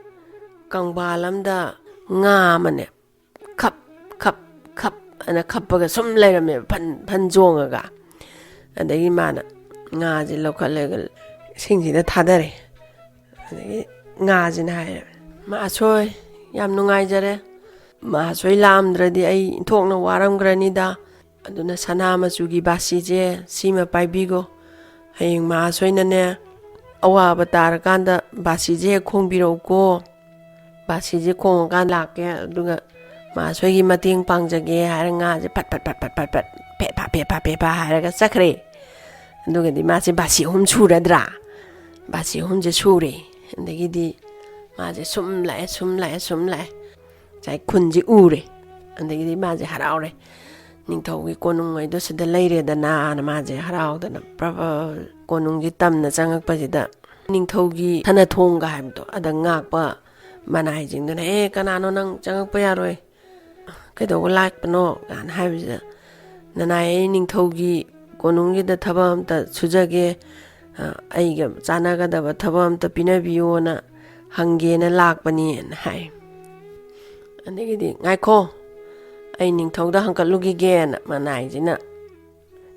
ꯀꯪꯕꯥꯜ ꯑꯃꯗ ꯉꯥ ꯑꯃꯅꯦ, ꯈꯞ, ꯈꯞ, ꯈꯞ ꯑꯅ ꯈꯞꯄꯒ ꯁꯨꯝ ꯂꯩꯔꯝꯃꯦꯕ, ꯐꯟ ꯐꯟ ꯆꯣꯡꯉꯒ꯫ ꯑꯗꯒꯤ ꯃꯥꯅ ꯉꯥꯁꯦ ꯂꯧꯈꯠꯂꯒ ꯏꯁꯤꯡꯁꯤꯗ ꯊꯥꯗꯔꯦ꯫ ꯑꯗꯒꯤ ꯉꯥꯁꯤꯅ ꯍꯥꯏꯔꯦ, "ꯃꯍꯥꯁꯣꯏ, ꯌꯥꯝ ꯅꯨꯡꯉꯥꯏꯖꯔꯦ꯫ ꯃꯍꯥꯁꯣꯏ ꯂꯥꯛꯑꯝꯗ꯭ꯔꯗꯤ ꯑꯩ ꯏꯟꯊꯣꯛꯅ ꯋꯥꯔꯝꯈ꯭ꯔꯅꯤꯗ꯫ ꯑꯗꯨꯅ ꯁꯅꯥ ꯃꯆꯨꯒꯤ ꯕꯥꯁꯤꯁꯦ ꯁꯤꯃ ꯄꯥꯏꯕꯤꯈꯣ꯫ ꯍꯌꯦꯡ ꯃꯍꯥꯁꯣꯏꯅꯅꯦ, ꯑꯋꯥꯕ ꯇꯥꯔꯀꯥꯟꯗ ꯕꯥꯁꯤꯁꯦ ꯍꯦꯛ ꯈꯣꯡꯕꯤꯔꯛꯎꯀꯣ꯫ ꯕꯥꯁꯤꯁꯦ ꯈꯣꯡꯉꯀꯥꯟꯗ ꯂꯥꯛꯀꯦ, ꯑꯗꯨꯒ ꯃꯍꯥꯁꯣꯏꯒꯤ ꯃꯇꯦꯡ ꯄꯥꯡꯖꯒꯦ" ꯍꯥꯏꯔ ꯉꯥꯁꯦ ꯐꯠ ꯐꯠ ꯐꯠ ꯐꯠ ꯐꯠ ꯐꯠ, ꯐꯦꯠ ꯐꯥ ꯐꯦꯠ ꯐꯥ ꯐꯦꯠ ꯐꯥ ꯍꯥꯏꯔꯒ ꯆꯠꯈ꯭ꯔꯦ꯫ ꯑꯗꯨꯒꯗꯤ ꯃꯥꯁꯦ ꯕꯥꯁꯤ ꯑꯍꯨꯝ ꯁꯨꯔꯗ꯭ꯔꯥ? ꯕꯥꯁꯤ ꯑꯍꯨꯝꯁꯦ ꯁꯨꯔꯦ꯫ ꯑꯗꯒꯤꯗꯤ ꯃꯥꯁꯦ ꯁꯨꯝ ꯂꯥꯛꯑꯦ, ꯁꯨꯝ ꯂꯥꯛꯑꯦ, ꯁꯨꯝ ꯂꯥꯛꯑꯦ꯫ ꯉꯁꯥꯏ ꯈꯨꯟꯁꯦ ꯎꯔꯦ꯫ ꯑꯗꯒꯤꯗꯤ ꯃꯥꯁꯦ ꯍꯔꯥꯎꯔꯦ꯫ ꯅꯤꯡꯊꯧꯒꯤ ꯀꯣꯅꯨꯡ ꯍꯥꯏꯗꯣ ꯁꯤꯗ ꯂꯩꯔꯦꯗꯅꯥꯅ ꯃꯥꯁꯦ ꯍꯔꯥꯎꯗꯅ ꯄ꯭ꯔ-, ꯄ꯭ꯔ-, ꯀꯣꯅꯨꯡꯒꯤ ꯇꯝꯅ ꯆꯪꯉꯛꯄꯁꯤꯗ ꯅꯤꯡꯊꯧꯒꯤ ꯁꯅꯊꯣꯡꯒ ꯍꯥꯏꯕꯗꯣ, ꯑꯗ ꯉꯥꯛꯄ ꯃꯅꯥꯏꯁꯤꯡꯗꯨꯅ, "ꯑꯦ, ꯀꯅꯥꯅꯣ, ꯅꯪ ꯆꯪꯉꯛꯄ ꯌꯥꯔꯣꯏ꯫ ꯀꯩꯗꯧꯕ ꯂꯥꯛꯄꯅꯣ?" ꯀꯥꯏꯅ ꯍꯥꯏꯕꯁꯤꯗ, "ꯅꯅꯥꯏ, ꯑꯩ ꯅꯤꯡꯊꯧꯒꯤ ꯀꯣꯅꯨꯡꯒꯤꯗ ꯊꯕꯛ ꯑꯝꯇ ꯁꯨꯖꯒꯦ, ꯑ, ꯑꯩꯒ ꯆꯥꯟꯅꯒꯗꯕ ꯊꯕꯛ ꯑꯝꯇ ꯄꯤꯅꯕꯤꯌꯣꯅ ꯍꯪꯒꯦꯅ ꯂꯥꯛꯄꯅꯦꯅ" ꯍꯥꯏ꯫ ꯑꯗꯒꯤꯗꯤ, "ꯉꯥꯏꯈꯣ, ꯑꯩ ꯅꯤꯡꯊꯧꯗ ꯍꯪꯀꯠꯂꯨꯈꯤꯒꯦꯅ" ꯃꯅꯥꯏꯁꯤꯅ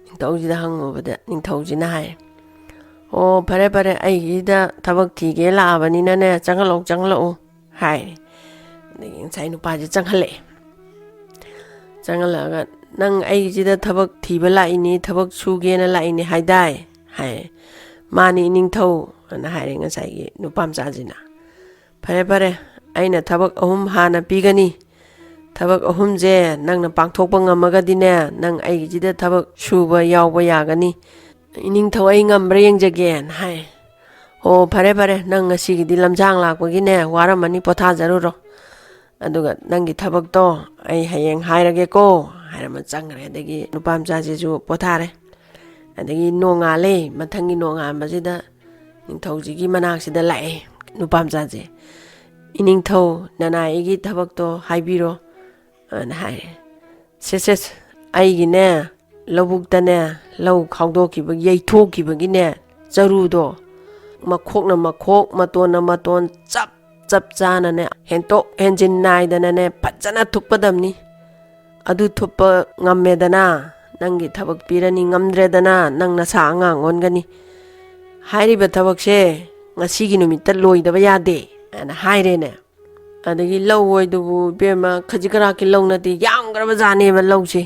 ꯅꯤꯡꯊꯧꯁꯤꯗ ꯍꯪꯉꯨꯕꯗ, ꯅꯤꯡꯊꯧꯁꯤꯅ ꯍꯥꯏ, "ꯑꯣ, ꯐꯔꯦ, ꯐꯔꯦ, ꯑꯩꯒꯤꯗ ꯊꯕꯛ ꯊꯤꯒꯦ ꯂꯥꯛꯑꯕꯅꯤꯅꯅꯦ, ꯆꯪꯍꯜꯂꯛꯎ, ꯆꯪꯍꯜꯂꯛꯎ" ꯍꯥꯏ꯫ ꯑꯗꯒꯤ ꯉꯁꯥꯏ ꯅꯨꯄꯥꯁꯦ ꯆꯪꯍꯜꯂꯛꯑꯦ꯫ ꯆꯪꯍꯜꯂꯛꯑꯒ, "ꯅꯪ ꯑꯩꯒꯤꯁꯤꯗ ꯊꯕꯛ ꯊꯤꯕ ꯂꯥꯛꯏꯅꯤ, ꯊꯕꯛ ꯁꯨꯒꯦꯅ ꯂꯥꯛꯏꯅꯤ ꯍꯥꯏꯗꯥꯏ?" ꯍꯥꯏ꯫ "ꯃꯥꯅꯤ, ꯏꯅꯤꯡꯊꯧ" ꯑꯅ ꯍꯥꯏꯔꯦ ꯉꯁꯥꯏꯒꯤ ꯅꯨꯄꯥ ꯃꯆꯥꯁꯤꯅ꯫ "ꯐꯔꯦ, ꯐꯔꯦ, ꯑꯩꯅ ꯊꯕꯛ ꯑꯍꯨꯝ ꯍꯥꯟꯅ ꯄꯤꯒꯅꯤ꯫ ꯊꯕꯛ ꯑꯍꯨꯝꯁꯦ ꯅꯪꯅ ꯄꯥꯡꯊꯣꯛꯄ ꯉꯝꯃꯒꯗꯤꯅꯦ, ꯅꯪ ꯑꯩꯒꯤꯁꯤꯗ ꯊꯕꯛ ꯁꯨꯕ ꯌꯥꯎꯕ ꯌꯥꯒꯅꯤ꯫ ꯏꯅꯤꯡꯊꯧ, ꯑꯩ ꯉꯝꯕ꯭ꯔꯥ ꯌꯦꯡꯖꯒꯦꯅ" ꯍꯥꯏ꯫ "ꯑꯣ, ꯐꯔꯦ, ꯐꯔꯦ, ꯅꯪ ꯉꯁꯤꯒꯤꯗꯤ ꯂꯝꯖꯥꯡ ꯂꯥꯛꯄꯒꯤꯅꯦ, ꯋꯥꯔꯝꯃꯅꯤ, ꯄꯣꯊꯥꯖꯔꯨꯔꯣ" ꯑꯗꯨꯒ ꯅꯪꯒꯤ ꯊꯕꯛꯇꯣ ꯑꯩ ꯍꯌꯦꯡ ꯍꯥꯏꯔꯒꯦꯀꯣ" ꯍꯥꯏꯔꯝꯃ ꯆꯪꯈ꯭ꯔꯦ꯫ ꯑꯗꯒꯤ ꯅꯨꯄꯥ ꯃꯆꯥꯁꯤꯁꯨ ꯄꯣꯊꯥꯔꯦ꯫ ꯑꯗꯒꯤ ꯅꯣꯡꯉꯥꯜꯂꯦ꯫ ꯃꯊꯪꯒꯤ ꯅꯣꯡꯉꯥꯟꯕꯁꯤꯗ ꯅꯤꯡꯊꯧꯁꯤꯒꯤ ꯃꯅꯥꯛꯁꯤꯗ ꯂꯥꯛꯑꯦ ꯅꯨꯄꯥ ꯃꯆꯥꯁꯦ꯫ "ꯏꯅꯤꯡꯊꯧ, ꯅꯅꯥꯏ ꯑꯩꯒꯤ ꯊꯕꯛꯇꯣ ꯍꯥꯏꯕꯤꯔꯣ" ꯑꯅ ꯍꯥꯏꯔꯦ꯫ "ꯁꯦ ꯁꯦ, ꯑꯩꯒꯤꯅꯦ, ꯂꯧꯕꯨꯛꯇꯅꯦ, ꯂꯧ ꯈꯥꯎꯗꯣꯛꯈꯤꯕ, ꯌꯩꯊꯣꯛꯈꯤꯕꯒꯤꯅꯦ, ꯆꯔꯨꯗꯣ, ꯃꯈꯣꯛꯅ ꯃꯈꯣꯛ, ꯃꯇꯣꯟꯅ ꯃꯇꯣꯟ, ꯆꯞ ꯆꯞ ꯆꯥꯅꯅꯦ, ꯍꯦꯟꯇꯣꯛ ꯍꯦꯟꯖꯤꯟ ꯅꯥꯏꯗꯅꯅꯦ, ꯐꯖꯅ ꯊꯨꯞꯄꯗꯝꯅꯤ꯫ ꯑꯗꯨ ꯊꯨꯞꯄ ꯉꯝꯃꯦꯗꯅ, ꯅꯪꯒꯤ ꯊꯕꯛ ꯄꯤꯔꯅꯤ, ꯉꯝꯗ꯭ꯔꯦꯗꯅ, ꯅꯪ ꯅꯁꯥ ꯑꯉꯥꯡ ꯑꯣꯟꯒꯅꯤ꯫ ꯍꯥꯏꯔꯤꯕ ꯊꯕꯛꯁꯦ ꯉꯁꯤꯒꯤ ꯅꯨꯃꯤꯠꯇ ꯂꯣꯏꯗꯕ ꯌꯥꯗꯦ" ꯍꯥꯏꯅ ꯍꯥꯏꯔꯦꯅꯦ꯫ ꯑꯗꯒꯤ ꯂꯧ ꯑꯣꯏꯗꯨꯕꯨ ꯏꯕꯦꯝꯃ, ꯈꯖꯤꯛ ꯈꯔꯥꯛꯀꯤ ꯂꯧ ꯅꯠꯇꯦ, ꯌꯥꯝꯈ꯭ꯔꯕ ꯖꯥꯠꯅꯦꯕ ꯂꯧꯁꯦ꯫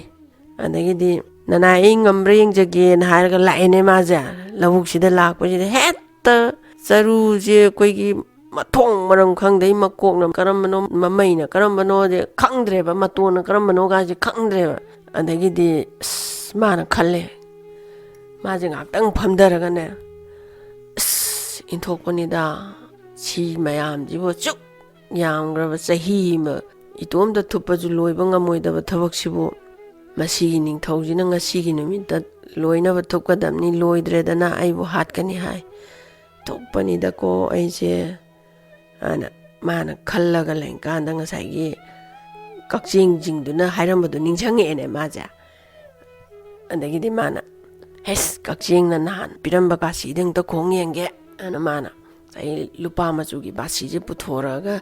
ꯑꯗꯒꯤꯗꯤ "ꯅꯅꯥꯏ ꯑꯩ ꯉꯝꯕ꯭ꯔꯥ ꯌꯦꯡꯖꯒꯦꯅ" ꯍꯥꯏꯔꯒ ꯂꯥꯛꯑꯦꯅꯦ ꯃꯥꯁꯦ꯫ ꯂꯧꯕꯨꯛꯁꯤꯗ ꯂꯥꯛꯄꯁꯤꯗ ꯍꯦꯛꯇ ꯆꯔꯨꯁꯦ ꯑꯩꯈꯣꯏꯒꯤ ꯃꯊꯣꯡ ꯃꯔꯝ ꯈꯪꯗꯩ, ꯃꯀꯣꯛꯅ ꯀꯔꯝꯕꯅꯣ, ꯃꯃꯩꯅ ꯀꯔꯝꯕꯅꯣꯁꯦ ꯈꯪꯗ꯭ꯔꯦꯕ, ꯃꯇꯣꯟꯅ ꯀꯔꯝꯕꯅꯣꯒꯁꯦ ꯈꯪꯗ꯭ꯔꯦꯕ꯫ ꯑꯗꯒꯤꯗꯤ ꯑꯁ, ꯃꯥꯅ ꯈꯜꯂꯦ, ꯃꯥꯁꯦ ꯉꯥꯏꯍꯥꯛꯇꯪ ꯐꯝꯊꯔꯒꯅꯦ, "ꯑꯁ, ꯏꯟꯊꯣꯛꯄꯅꯤꯗ, ꯁꯤ ꯃꯌꯥꯝꯁꯤꯕꯨ, ꯁꯨꯛ ꯌꯥꯝꯈ꯭ꯔꯕ ꯆꯍꯤ ꯑꯃ ꯏꯇꯣꯝꯇ ꯊꯨꯞꯄꯁꯨ ꯂꯣꯏꯕ ꯉꯝꯃꯣꯏꯗꯕ ꯊꯕꯛꯁꯤꯕꯨ, ꯃꯁꯤꯒꯤ ꯅꯤꯡꯊꯧꯁꯤꯅ ꯉꯁꯤꯒꯤ ꯅꯨꯃꯤꯠꯇ ꯂꯣꯏꯅꯕ ꯊꯨꯞꯀꯗꯕꯅꯤ, ꯂꯣꯏꯗ꯭ꯔꯦꯗꯅ ꯑꯩꯕꯨ ꯍꯥꯠꯀꯅꯤ ꯍꯥꯏ꯫ ꯊꯣꯛꯄꯅꯤꯗꯀꯣ ꯑꯩꯁꯦ" ꯍꯥꯏꯅ ꯃꯥꯅ ꯈꯜꯂꯒ ꯂꯩꯔꯀꯥꯟꯗ ꯉꯁꯥꯏꯒꯤ ꯀꯛꯆꯦꯡꯁꯤꯡꯗꯨꯅ ꯍꯥꯏꯔꯝꯕꯗꯣ ꯅꯤꯡꯁꯤꯡꯉꯛꯑꯦꯅꯦ ꯃꯥꯁꯦ꯫ ꯑꯗꯒꯤꯗꯤ ꯃꯥꯅ, "ꯍꯩꯁ, ꯀꯛꯆꯦꯡꯅ ꯅꯍꯥꯟ ꯄꯤꯔꯝꯕ ꯕꯥꯁꯤꯗ ꯑꯝꯇ ꯈꯣꯡ ꯌꯦꯡꯒꯦ" ꯍꯥꯏꯅ ꯃꯥꯅ ꯉꯁꯥꯏ ꯂꯨꯄꯥ ꯃꯆꯨꯒꯤ ꯕꯥꯁꯤꯁꯦ ꯄꯨꯊꯣꯔꯛꯑꯒ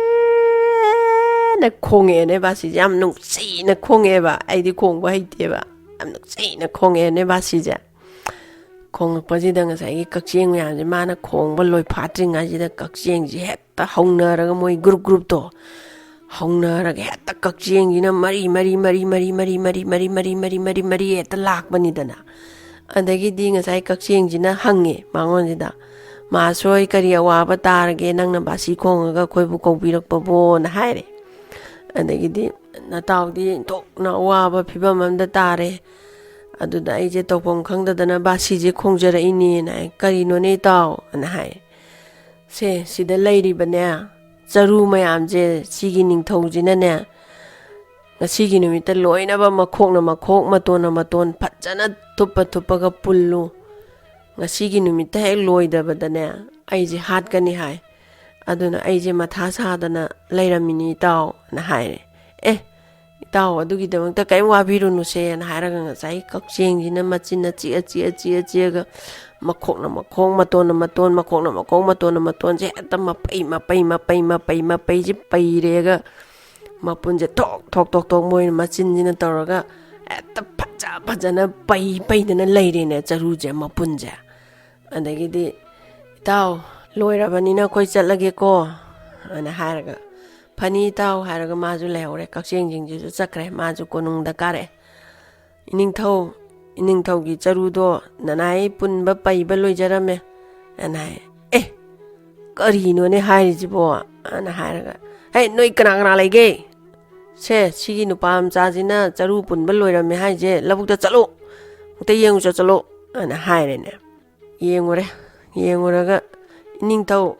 ꯄꯤꯅ ꯈꯣꯡꯉꯛꯑꯦꯅꯦ꯫ ꯕꯥꯁꯤꯁꯦ ꯌꯥꯝ ꯅꯨꯡꯁꯤꯅ ꯈꯣꯡꯉꯛꯑꯦꯕ꯫ ꯑꯩꯗꯤ ꯈꯣꯡꯕ ꯍꯩꯇꯦꯕ꯫ ꯌꯥꯝ ꯅꯨꯡꯁꯤꯅ ꯈꯣꯡꯉꯛꯑꯦꯅꯦ ꯕꯥꯁꯤꯁꯦ꯫ ꯈꯣꯡꯉꯛꯄꯁꯤꯗ ꯉꯁꯥꯏꯒꯤ ꯀꯛꯆꯦꯡ ꯃꯌꯥꯝꯁꯦ ꯃꯥꯅ ꯈꯣꯡꯕ ꯂꯣꯏꯐꯥꯠꯇ꯭ꯔꯤꯉꯩꯁꯤꯗ ꯀꯛꯆꯦꯡꯁꯤ ꯍꯦꯛꯇ ꯍꯧꯅꯔꯒ, ꯃꯣꯏ ꯒ꯭ꯔꯨꯞ ꯒ꯭ꯔꯨꯞꯇꯣ ꯍꯧꯅꯔꯒ ꯍꯦꯛꯇ ꯀꯛꯆꯦꯡꯁꯤꯅ ꯃꯔꯤ ꯃꯔꯤ ꯃꯔꯤ ꯃꯔꯤ ꯃꯔꯤ ꯃꯔꯤ ꯃꯔꯤ ꯃꯔꯤ ꯃꯔꯤ ꯃꯔꯤ ꯍꯦꯛꯇ ꯂꯥꯛꯄꯅꯤꯗꯅ꯫ ꯑꯗꯒꯤꯗꯤ ꯉꯁꯥꯏ ꯀꯛꯆꯦꯡꯁꯤꯅ ꯍꯪꯉꯦ ꯃꯉꯣꯟꯁꯤꯗ, "ꯃꯥꯁꯣꯏ, ꯀꯔꯤ ꯑꯋꯥꯕ ꯇꯥꯔꯒꯦ, ꯅꯪꯅ ꯕꯥꯁꯤ ꯈꯣꯡꯉꯒ ꯑꯩꯈꯣꯏꯕꯨ ꯀꯧꯕꯤꯔꯛꯄꯕꯣꯅ?" ꯍꯥꯏꯔꯦ꯫ ꯑꯗꯒꯤꯗꯤ, "ꯅꯇꯥꯎꯗꯤ ꯊꯣꯛꯅ ꯑꯋꯥꯕ ꯐꯤꯕꯝ ꯑꯃꯗ ꯇꯥꯔꯦ, ꯑꯗꯨꯗ ꯑꯩꯁꯦ ꯇꯧꯐꯝ ꯈꯪꯗꯗꯅ ꯕꯥꯁꯤꯁꯦ ꯈꯣꯡꯖꯔꯛꯏꯅꯦꯅ" ꯍꯥꯏ꯫ "ꯀꯔꯤꯅꯣꯅꯦ ꯏꯇꯥꯎ?" ꯑꯅ ꯍꯥꯏ꯫ "ꯁꯦ, ꯁꯤꯗ ꯂꯩꯔꯤꯕꯅꯦ, ꯆꯔꯨ ꯃꯌꯥꯝꯁꯦ ꯁꯤꯒꯤ ꯅꯤꯡꯊꯧꯁꯤꯅꯅꯦ, ꯉꯁꯤꯒꯤ ꯅꯨꯃꯤꯠꯇ ꯂꯣꯏꯅꯕ ꯃꯈꯣꯛꯅ ꯃꯈꯣꯛ, ꯃꯇꯣꯟꯅ ꯃꯇꯣꯟ ꯐꯖꯅ ꯊꯨꯞꯄ ꯊꯨꯞꯄꯒ ꯄꯨꯜꯂꯨ꯫ ꯉꯁꯤꯒꯤ ꯅꯨꯃꯤꯠꯇ ꯍꯦꯛ ꯂꯣꯏꯗꯕꯗꯅꯦ, ꯑꯩꯁꯦ ꯍꯥꯠꯀꯅꯤ ꯍꯥꯏ꯫ ꯑꯗꯨꯅ ꯑꯩꯁꯦ ꯃꯊꯥ ꯁꯥꯗꯅ ꯂꯩꯔꯝꯃꯤꯅꯤ, ꯏꯇꯥꯎ, ꯑꯅ ꯍꯥꯏꯔꯦ꯫ "ꯑꯦ, ꯏꯇꯥꯎ, ꯑꯗꯨꯒꯤꯗꯃꯛꯇ ꯀꯔꯤꯝ ꯋꯥꯕꯤꯔꯨꯅꯨꯁꯦꯅ" ꯍꯥꯏꯔꯒ ꯉꯁꯥꯏ ꯀꯛꯆꯦꯡꯁꯤꯅ ꯃꯆꯤꯟꯅ ꯆꯤꯛꯑ ꯆꯤꯛꯑ ꯆꯤꯛꯑ ꯆꯤꯛꯑꯒ ꯃꯈꯣꯛꯅ ꯃꯈꯣꯡ, ꯃꯇꯣꯟꯅ ꯃꯇꯣꯟ, ꯃꯈꯣꯛꯅ ꯃꯈꯣꯡ, ꯃꯇꯣꯟꯅ ꯃꯇꯣꯟꯁꯦ ꯍꯦꯛꯇ ꯃꯄꯩ ꯃꯄꯩ ꯃꯄꯩ ꯃꯄꯩ ꯃꯄꯩꯁꯦ ꯄꯩꯔꯦꯒ ꯃꯄꯨꯟꯁꯦ ꯊꯣꯛ ꯊꯣꯛ ꯊꯣꯛ ꯊꯣꯛ ꯃꯣꯏꯅ ꯃꯆꯤꯟꯁꯤꯅ ꯇꯧꯔꯒ ꯍꯦꯛꯇ ꯐꯖ ꯐꯖꯅ ꯄꯩ ꯄꯩꯗꯅ ꯂꯩꯔꯦꯅꯦ ꯆꯔꯨꯁꯦ ꯃꯄꯨꯟꯁꯦ꯫ ꯑꯗꯒꯤꯗꯤ, "ꯏꯇꯥꯎ, ꯂꯣꯏꯔꯕꯅꯤꯅ ꯑꯩꯈꯣꯏ ꯆꯠꯂꯒꯦꯀꯣ" ꯑꯅ ꯍꯥꯏꯔꯒ, "ꯐꯅꯤ ꯏꯇꯥꯎ" ꯍꯥꯏꯔꯒ ꯃꯥꯁꯨ ꯂꯩꯍꯧꯔꯦ꯫ ꯀꯛꯆꯦꯡꯁꯤꯡꯁꯤꯁꯨ ꯆꯠꯈ꯭ꯔꯦ, ꯃꯥꯁꯨ ꯀꯣꯅꯨꯡꯗ ꯀꯥꯔꯛꯑꯦ꯫ "ꯏꯅꯤꯡꯊꯧ, ꯏꯅꯤꯡꯊꯧꯒꯤ ꯆꯔꯨꯗꯣ ꯅꯅꯥꯏ ꯄꯨꯟꯕ ꯄꯩꯕ ꯂꯣꯏꯖꯔꯝꯃꯦ" ꯑꯅ ꯍꯥꯏ꯫ "ꯑꯦ, ꯀꯔꯤꯅꯣꯅꯦ ꯍꯥꯏꯔꯤꯁꯤꯕꯣ?" ꯑꯅ ꯍꯥꯏꯔꯒ, "ꯍꯦ, ꯅꯣꯏ ꯀꯅꯥ ꯀꯅꯥ ꯂꯩꯒꯦ? ꯁꯦ, ꯁꯤꯒꯤ ꯅꯨꯄꯥ ꯃꯆꯥꯁꯤꯅ ꯆꯔꯨ ꯄꯨꯟꯕ ꯂꯣꯏꯔꯝꯃꯦ ꯍꯥꯏꯁꯦ, ꯂꯧꯕꯨꯛꯇ ꯆꯠꯂꯣ, ꯑꯝꯇ ꯌꯦꯡꯉꯨ ꯆꯠꯂꯣ" ꯑꯅ ꯍꯥꯏꯔꯦꯅꯦ꯫ ꯌꯦꯡꯉꯨꯔꯦ꯫ ꯌꯦꯡꯉꯨꯔꯒ, "ꯏꯅꯤꯡꯊꯧ,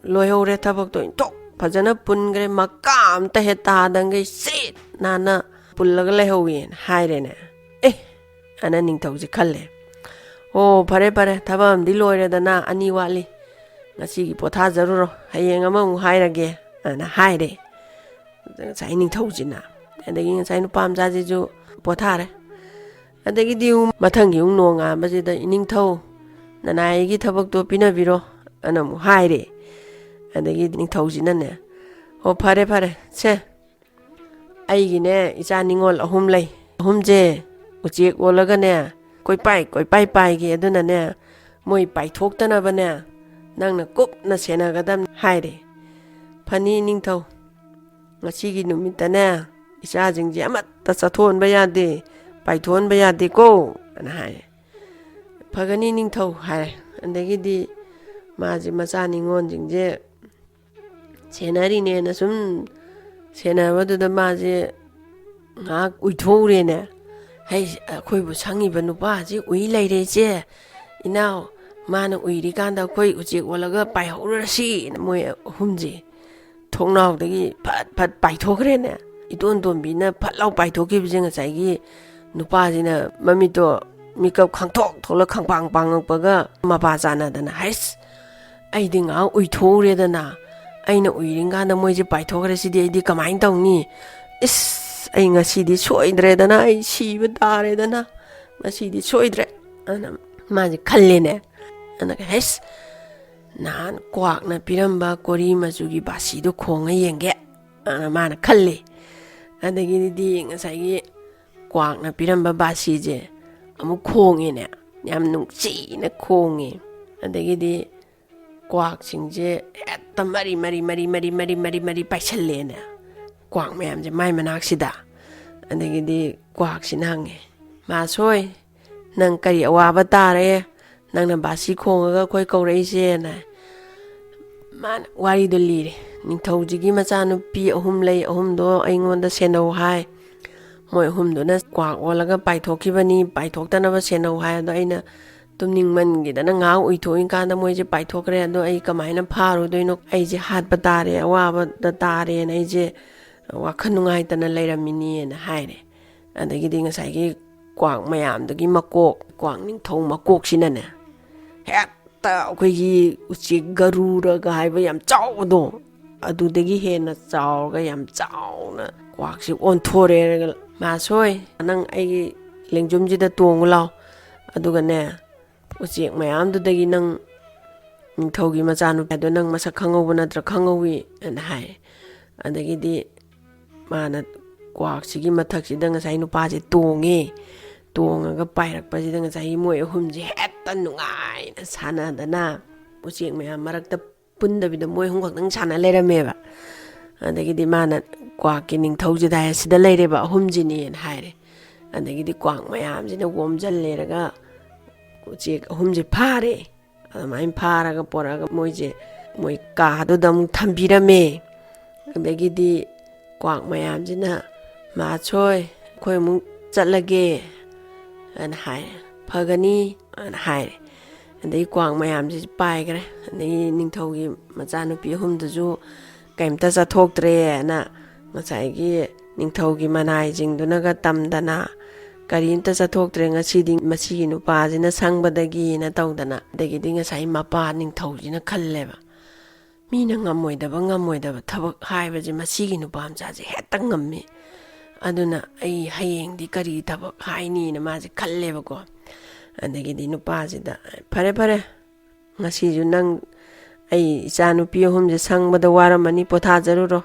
ꯂꯣꯏꯍꯧꯔꯦ ꯊꯕꯛꯇꯣ, ꯏꯟꯊꯣꯛ ꯐꯖꯅ ꯄꯨꯟꯈ꯭ꯔꯦ, ꯃꯀꯥ ꯑꯝꯇ ꯍꯦꯛ ꯇꯥꯗꯪꯈꯩ ꯁꯤꯠ ꯅꯥꯟꯅ ꯄꯨꯜꯂꯒ ꯂꯩꯍꯧꯋꯦꯅ" ꯍꯥꯏꯔꯦꯅꯦ꯫ "ꯑꯦ!" ꯑꯅ ꯅꯤꯡꯊꯧꯁꯦ ꯈꯜꯂꯦ꯫ "ꯑꯣ, ꯐꯔꯦ ꯐꯔꯦ, ꯊꯕꯛ ꯑꯃꯗꯤ ꯂꯣꯏꯔꯦꯗꯅ, ꯑꯅꯤ ꯋꯥꯠꯂꯤ꯫ ꯉꯁꯤꯒꯤ ꯄꯣꯊꯥꯖꯔꯨꯔꯣ, ꯍꯌꯦꯡ ꯑꯃꯃꯨꯛ ꯍꯥꯏꯔꯒꯦ" ꯑꯅ ꯍꯥꯏꯔꯦ ꯉꯁꯥꯏ ꯅꯤꯡꯊꯧꯁꯤꯅ꯫ ꯑꯗꯒꯤ ꯉꯁꯥꯏ ꯅꯨꯄꯥ ꯃꯆꯥꯁꯤꯁꯨ ꯄꯣꯊꯥꯔꯦ꯫ ꯑꯗꯒꯤꯗꯤ ꯑꯃꯨꯛ ꯃꯊꯪꯒꯤ ꯑꯃꯨꯛ ꯅꯣꯡꯉꯥꯟꯕꯁꯤꯗ, "ꯏꯅꯤꯡꯊꯧ, ꯅꯅꯥꯏꯒꯤ ꯊꯕꯛꯇꯣ ꯄꯤꯅꯕꯤꯔꯣ" ꯑꯅ ꯑꯃꯨꯛ ꯍꯥꯏꯔꯦ꯫ ꯑꯗꯒꯤ ꯅꯤꯡꯊꯧꯁꯤꯅꯅꯦ, "ꯍꯣ, ꯐꯔꯦ ꯐꯔꯦ, ꯁꯦ, ꯑꯩꯒꯤꯅꯦ ꯏꯆꯥ ꯅꯤꯉꯣꯜ ꯑꯍꯨꯝ ꯂꯩ꯫ ꯑꯍꯨꯝꯁꯦ ꯎꯆꯦꯛ ꯑꯣꯜꯂꯒꯅꯦ ꯀꯣꯏꯄꯥꯏ ꯀꯣꯏꯄꯥꯏ ꯄꯥꯏꯒꯦ, ꯑꯗꯨꯅꯅꯦ ꯃꯣꯏ ꯄꯥꯏꯊꯣꯛꯇꯅꯕꯅꯦ ꯅꯪꯅ ꯀꯨꯞꯅ ꯁꯦꯟꯅꯒꯗꯕꯅꯤ" ꯍꯥꯏꯔꯦ꯫ "ꯐꯅꯤ ꯅꯤꯡꯊꯧ, ꯉꯁꯤꯒꯤ ꯅꯨꯃꯤꯠꯇꯅꯦ ꯏꯆꯥꯁꯤꯡꯁꯦ ꯑꯃꯠꯇ ꯆꯠꯊꯣꯛꯍꯟꯕ ꯌꯥꯗꯦ, ꯄꯥꯏꯊꯣꯛꯍꯟꯕ ꯌꯥꯗꯦꯀꯣ" ꯑꯅ ꯍꯥꯏꯔꯦ꯫ "ꯐꯒꯅꯤ ꯅꯤꯡꯊꯧ" ꯍꯥꯏꯔꯦ꯫ ꯑꯗꯒꯤꯗꯤ ꯃꯥꯁꯦ ꯃꯆꯥ ꯅꯤꯉꯣꯜꯁꯤꯡꯁꯦ ꯁꯦꯟꯅꯔꯤꯅꯦꯅ ꯁꯨꯝ ꯁꯦꯟꯅꯕꯗꯨꯗ ꯃꯥꯁꯦ ꯉꯥꯏꯍꯥꯛ ꯎꯏꯊꯣꯛꯎꯔꯦꯅꯦ꯫ "ꯍꯩ, ꯑꯩꯈꯣꯏꯕꯨ ꯁꯪꯉꯤꯕ ꯅꯨꯄꯥꯁꯤ ꯎꯏ ꯂꯩꯔꯦ, ꯏꯆꯦ, ꯏꯅꯥꯎ, ꯃꯥꯅ ꯎꯏꯔꯤꯀꯥꯟꯗ ꯑꯩꯈꯣꯏ ꯎꯆꯦꯛ ꯑꯣꯜꯂꯒ ꯄꯥꯏꯍꯧꯔꯁꯤꯅ" ꯃꯣꯏ ꯑꯍꯨꯝꯁꯦ꯫ ꯊꯣꯡꯅꯥꯎꯗꯒꯤ ꯐꯠ ꯐꯠ ꯄꯥꯏꯊꯣꯛꯈ꯭ꯔꯦꯅꯦ꯫ ꯏꯇꯣꯟ ꯇꯣꯟꯕꯤꯅ ꯐꯠ ꯂꯥꯎ ꯄꯥꯏꯊꯣꯛꯈꯤꯕꯁꯦ ꯉꯁꯥꯏꯒꯤ ꯅꯨꯄꯥꯁꯤꯅ ꯃꯃꯤꯠꯇꯣ ꯃꯤꯀꯞ ꯈꯪꯊꯣꯛ ꯊꯣꯛꯂ ꯈꯪꯄꯥꯡ ꯄꯥꯡꯉꯛꯄꯒ ꯃꯄꯥ ꯆꯥꯟꯅꯗꯅ, "ꯍꯩꯁ, ꯑꯩꯗꯤ ꯉꯥꯏꯍꯥꯛ ꯎꯏꯊꯣꯛꯎꯔꯦꯗꯅ, ꯑꯩꯅ ꯎꯏꯔꯤꯀꯥꯟꯗ ꯃꯣꯏꯁꯦ ꯄꯥꯏꯊꯣꯛꯈ꯭ꯔꯦ, ꯁꯤꯗꯤ ꯑꯩꯗꯤ ꯀꯃꯥꯏꯅ ꯇꯧꯅꯤ? ꯏꯁ, ꯑꯩ ꯉꯁꯤꯗꯤ ꯁꯣꯏꯗ꯭ꯔꯦꯗꯅ, ꯑꯩ ꯁꯤꯕ ꯇꯥꯔꯦꯗꯅ, ꯉꯁꯤꯗꯤ ꯁꯣꯏꯗ꯭ꯔꯦ" ꯑꯅ ꯃꯥꯁꯦ ꯈꯜꯂꯦꯅꯦ꯫ ꯑꯗꯨꯒ, "ꯍꯩꯁ, ꯅꯍꯥꯟ ꯀ꯭ꯋꯥꯛꯅ ꯄꯤꯔꯝꯕ ꯀꯣꯔꯤ ꯃꯆꯨꯒꯤ ꯕꯥꯁꯤꯗꯣ ꯈꯣꯡꯉ ꯌꯦꯡꯒꯦ" ꯑꯅ ꯃꯥꯅ ꯈꯜꯂꯦ꯫ ꯑꯗꯒꯤꯗꯤ ꯉꯁꯥꯏꯒꯤ ꯀ꯭ꯋꯥꯛꯅ ꯄꯤꯔꯝꯕ ꯕꯥꯁꯤꯁꯦ ꯑꯃꯨꯛ ꯈꯣꯡꯉꯦꯅꯦ꯫ ꯌꯥꯝ ꯅꯨꯡꯁꯤꯅ ꯈꯣꯡꯉꯦ꯫ ꯑꯗꯒꯤꯗꯤ ꯀ꯭ꯋꯥꯛꯁꯤꯡꯁꯦ ꯍꯦꯛꯇ ꯃꯔꯤ ꯃꯔꯤ ꯃꯔꯤ ꯃꯔꯤ ꯃꯔꯤ ꯃꯔꯤ ꯃꯔꯤ ꯄꯥꯏꯁꯜꯂꯦꯅꯦ, ꯀ꯭ꯋꯥꯛ ꯃꯌꯥꯝꯁꯦ ꯃꯥꯏ ꯃꯅꯥꯛꯁꯤꯗ꯫ ꯑꯗꯒꯤꯗꯤ ꯀ꯭ꯋꯥꯛꯁꯤꯅ ꯍꯪꯉꯦ, "ꯃꯥꯁꯣꯏ, ꯅꯪ ꯀꯔꯤ ꯑꯋꯥꯕ ꯇꯥꯔꯦ? ꯅꯪꯅ ꯕꯥꯁꯤ ꯈꯣꯡꯉꯒ ꯑꯩꯈꯣꯏ ꯀꯧꯔꯛꯏꯁꯦꯅ?" ꯃꯥꯅ ꯋꯥꯔꯤꯗꯣ ꯂꯤꯔꯦ꯫ "ꯅꯤꯡꯊꯧꯁꯤꯒꯤ ꯃꯆꯥꯅꯨꯄꯤ ꯑꯍꯨꯝ ꯂꯩ, ꯑꯍꯨꯝꯗꯣ ꯑꯩꯉꯣꯟꯗ ꯁꯦꯟꯅꯧ ꯍꯥꯏ꯫ ꯃꯣꯏ ꯑꯍꯨꯝꯗꯨꯅ ꯀ꯭ꯋꯥꯛ ꯑꯣꯜꯂꯒ ꯄꯥꯏꯊꯣꯛꯈꯤꯕꯅꯤ, ꯄꯥꯏꯊꯣꯛꯇꯅꯕ ꯁꯦꯟꯅꯧ ꯍꯥꯏ꯫ ꯑꯗꯣ ꯑꯩꯅ ꯇꯨꯝꯅꯤꯡꯃꯟꯒꯤꯗꯅ ꯉꯥꯏꯍꯥꯛ ꯎꯏꯊꯣꯛꯏꯀꯥꯟꯗ ꯃꯣꯏꯁꯦ ꯄꯥꯏꯊꯣꯛꯈ꯭ꯔꯦ꯫ ꯑꯗꯣ ꯑꯩ ꯀꯃꯥꯏꯅ ꯐꯥꯔꯨꯗꯣꯏꯅꯣ? ꯑꯩꯁꯦ ꯍꯥꯠꯄ ꯇꯥꯔꯦ, ꯑꯋꯥꯕꯗ ꯇꯥꯔꯦꯅ ꯑꯩꯁꯦ ꯋꯥꯈꯜ ꯅꯨꯡꯉꯥꯏꯇꯅ ꯂꯩꯔꯝꯃꯤꯅꯦꯅ" ꯍꯥꯏꯔꯦ꯫ ꯑꯗꯒꯤꯗꯤ ꯉꯁꯥꯏꯒꯤ ꯀ꯭ꯋꯥꯛ ꯃꯌꯥꯝꯗꯨꯒꯤ ꯃꯀꯣꯛ, ꯀ꯭ꯋꯥꯛ ꯅꯤꯡꯊꯧ ꯃꯀꯣꯛꯁꯤꯅꯅꯦ, ꯍꯦꯛꯇ ꯑꯩꯈꯣꯏꯒꯤ ꯎꯆꯦꯛ ꯒꯔꯨꯔꯒ ꯍꯥꯏꯕ ꯌꯥꯝ ꯆꯥꯎꯕꯗꯣ, ꯑꯗꯨꯗꯒꯤ ꯍꯦꯟꯅ ꯆꯥꯎꯔꯒ ꯌꯥꯝ ꯆꯥꯎꯅ ꯀ꯭ꯋꯥꯛꯁꯤ ꯑꯣꯟꯊꯣꯔꯦ꯫ "ꯃꯥꯁꯣꯏ, ꯅꯪ ꯑꯩꯒꯤ ꯂꯦꯡꯖꯨꯝꯁꯤꯗ ꯇꯣꯡꯉꯨ ꯂꯥꯎ, ꯑꯗꯨꯒꯅꯦ, ꯎꯆꯦꯛ ꯃꯌꯥꯝꯗꯨꯗꯒꯤ ꯅꯪ ꯅꯤꯡꯊꯧꯒꯤ ꯃꯆꯥꯅꯨꯄꯥꯗꯣ ꯅꯪ ꯃꯁꯛ ꯈꯪꯍꯧꯕ ꯅꯠꯇ꯭ꯔꯥ?" "ꯈꯪꯍꯧꯋꯤ" ꯑꯅ ꯍꯥꯏ꯫ ꯑꯗꯒꯤꯗꯤ ꯃꯥꯅ ꯀ꯭ꯋꯥꯛꯁꯤꯒꯤ ꯃꯊꯛꯁꯤꯗ ꯉꯁꯥꯏ ꯅꯨꯄꯥꯁꯦ ꯇꯣꯡꯉꯦ꯫ ꯇꯣꯡꯉꯒ ꯄꯥꯏꯔꯛꯄꯁꯤꯗ ꯉꯁꯥꯏꯒꯤ ꯃꯣꯏ ꯑꯍꯨꯝꯁꯦ ꯍꯦꯛꯇ ꯅꯨꯡꯉꯥꯏꯅ ꯁꯥꯟꯅꯗꯅ, ꯎꯆꯦꯛ ꯃꯌꯥꯝ ꯃꯔꯛꯇ ꯄꯨꯟꯗꯕꯤꯗ ꯃꯣꯏ ꯑꯍꯨꯝ ꯈꯛꯇꯪ ꯁꯥꯟꯅ ꯂꯩꯔꯝꯃꯦꯕ꯫ ꯑꯗꯒꯤꯗꯤ ꯃꯥꯅ ꯀ꯭ꯋꯥꯛꯀꯤ ꯅꯤꯡꯊꯧꯁꯤꯗ ꯍꯥꯏ, "ꯁꯤꯗ ꯂꯩꯔꯦꯕ ꯑꯍꯨꯝꯁꯤꯅꯦꯅ" ꯍꯥꯏꯔꯦ꯫ ꯑꯗꯒꯤꯗꯤ ꯀ꯭ꯋꯥꯛ ꯃꯌꯥꯝꯁꯤꯅ ꯑꯣꯝꯁꯤꯜ ꯂꯩꯔꯒ ꯎꯆꯦꯛ ꯑꯍꯨꯝꯁꯦ ꯐꯥꯔꯦ꯫ ꯑꯗꯨꯃꯥꯏꯅ ꯐꯥꯔꯒ ꯄꯣꯔꯛꯑꯒ ꯃꯣꯏꯁꯦ ꯃꯣꯏ ꯀꯥꯗꯨꯗ ꯑꯃꯨꯛ ꯊꯝꯕꯤꯔꯝꯃꯦ꯫ ꯑꯗꯒꯤꯗꯤ ꯀ꯭ꯋꯥꯛ ꯃꯌꯥꯝꯁꯤꯅ, "ꯃꯥꯁꯣꯏ, ꯑꯩꯈꯣꯏ ꯑꯃꯨꯛ ꯆꯠꯂꯒꯦ" ꯑꯅ ꯍꯥꯏꯔꯦ꯫ "ꯐꯒꯅꯤ" ꯑꯅ ꯍꯥꯏꯔꯦ꯫ ꯑꯗꯩ ꯀ꯭ꯋꯥꯛ ꯃꯌꯥꯝꯁꯤ ꯄꯥꯏꯈ꯭ꯔꯦ꯫ ꯑꯗꯩ ꯅꯤꯡꯊꯧꯒꯤ ꯃꯆꯥꯅꯨꯄꯤ ꯑꯍꯨꯝꯗꯨꯁꯨ ꯀꯩꯝꯇ ꯆꯠꯊꯣꯛꯇ꯭ꯔꯦꯅ ꯉꯁꯥꯏꯒꯤ ꯅꯤꯡꯊꯧꯒꯤ ꯃꯅꯥꯏꯁꯤꯡꯗꯨꯅꯒ ꯇꯝꯗꯅ, "ꯀꯔꯤꯝꯇ ꯆꯠꯊꯣꯛꯇ꯭ꯔꯦ ꯉꯁꯤꯗꯤ, ꯃꯁꯤꯒꯤ ꯅꯨꯄꯥꯁꯤꯅ ꯁꯪꯕꯗꯒꯤꯅ" ꯇꯧꯗꯅ꯫ ꯑꯗꯒꯤꯗꯤ ꯉꯁꯥꯏ ꯃꯄꯥ ꯅꯤꯡꯊꯧꯁꯤꯅ ꯈꯜꯂꯦꯕ, "ꯃꯤꯅ ꯉꯝꯃꯣꯏꯗꯕ, ꯉꯝꯃꯣꯏꯗꯕ ꯊꯕꯛ ꯍꯥꯏꯕꯁꯦ ꯃꯁꯤꯒꯤ ꯅꯨꯄꯥ ꯃꯆꯥꯁꯦ ꯍꯦꯛꯇ ꯉꯝꯃꯤ꯫ ꯑꯗꯨꯅ ꯑꯩ ꯍꯌꯦꯡꯗꯤ ꯀꯔꯤ ꯊꯕꯛ ꯍꯥꯏꯅꯤꯅ" ꯃꯥꯁꯦ ꯈꯜꯂꯦꯕꯀꯣ꯫ ꯑꯗꯒꯤꯗꯤ ꯅꯨꯄꯥꯁꯤꯗ, "ꯐꯔꯦ, ꯐꯔꯦ, ꯉꯁꯤꯁꯨ ꯅꯪ, ꯑꯩ ꯏꯆꯥ ꯅꯨꯄꯤ ꯑꯍꯨꯝꯁꯦ ꯁꯪꯕꯗ ꯋꯥꯔꯝꯃꯅꯤ, ꯄꯣꯊꯥꯖꯔꯨꯔꯣ꯫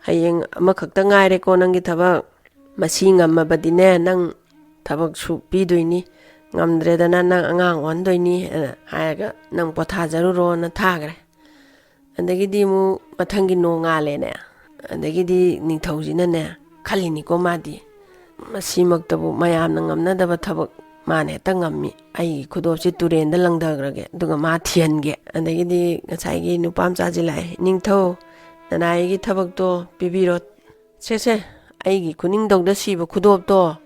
ꯍꯌꯦꯡ ꯑꯃꯈꯛꯇ ꯉꯥꯏꯔꯦꯀꯣ ꯅꯪꯒꯤ ꯊꯕꯛ꯫ ꯃꯁꯤ ꯉꯝꯃꯕꯗꯤꯅꯦ, ꯅꯪ ꯊꯕꯛ ꯁꯨ ꯄꯤꯗꯣꯏꯅꯤ, ꯉꯝꯗ꯭ꯔꯦꯗꯅ ꯅꯪ ꯑꯉꯥꯡ ꯑꯣꯟꯗꯣꯏꯅꯤ" ꯍꯥꯏꯔꯒ, "ꯅꯪ ꯄꯣꯊꯥꯖꯔꯨꯔꯣꯅ" ꯊꯥꯈ꯭ꯔꯦ꯫ ꯑꯗꯒꯤꯗꯤ ꯑꯃꯨꯛ ꯃꯊꯪꯒꯤ ꯅꯣꯡꯉꯥꯜꯂꯦꯅꯦ꯫ ꯑꯗꯒꯤꯗꯤ ꯅꯤꯡꯊꯧꯁꯤꯅꯅꯦ, ꯈꯜꯂꯤꯅꯤꯀꯣ ꯃꯥꯗꯤ, "ꯃꯁꯤꯃꯛꯇꯕꯨ ꯃꯌꯥꯝꯅ ꯉꯝꯅꯗꯕ ꯊꯕꯛ ꯃꯥꯅ ꯍꯦꯛꯇ ꯉꯝꯃꯤ꯫ ꯑꯩꯒꯤ ꯈꯨꯗꯣꯞꯁꯦ ꯇꯨꯔꯦꯟꯗ ꯂꯪꯊꯈ꯭ꯔꯒꯦ, ꯑꯗꯨꯒ ꯃꯥ ꯊꯤꯍꯟꯒꯦ"꯫ ꯑꯗꯒꯤꯗꯤ ꯉꯁꯥꯏꯒꯤ ꯅꯨꯄꯥ ꯃꯆꯥꯁꯤ ꯂꯥꯛꯑꯦ, "ꯅꯤꯡꯊꯧ, ꯅꯅꯥꯏꯒꯤ ꯊꯕꯛꯇꯣ ꯄꯤꯕꯤꯔꯣ꯫ ꯁꯦ, ꯁꯦ, ꯑꯩꯒꯤ ꯈꯨꯅꯤꯡꯊꯧꯗ ꯁꯤꯕ ꯈꯨꯗꯣꯞꯇꯣ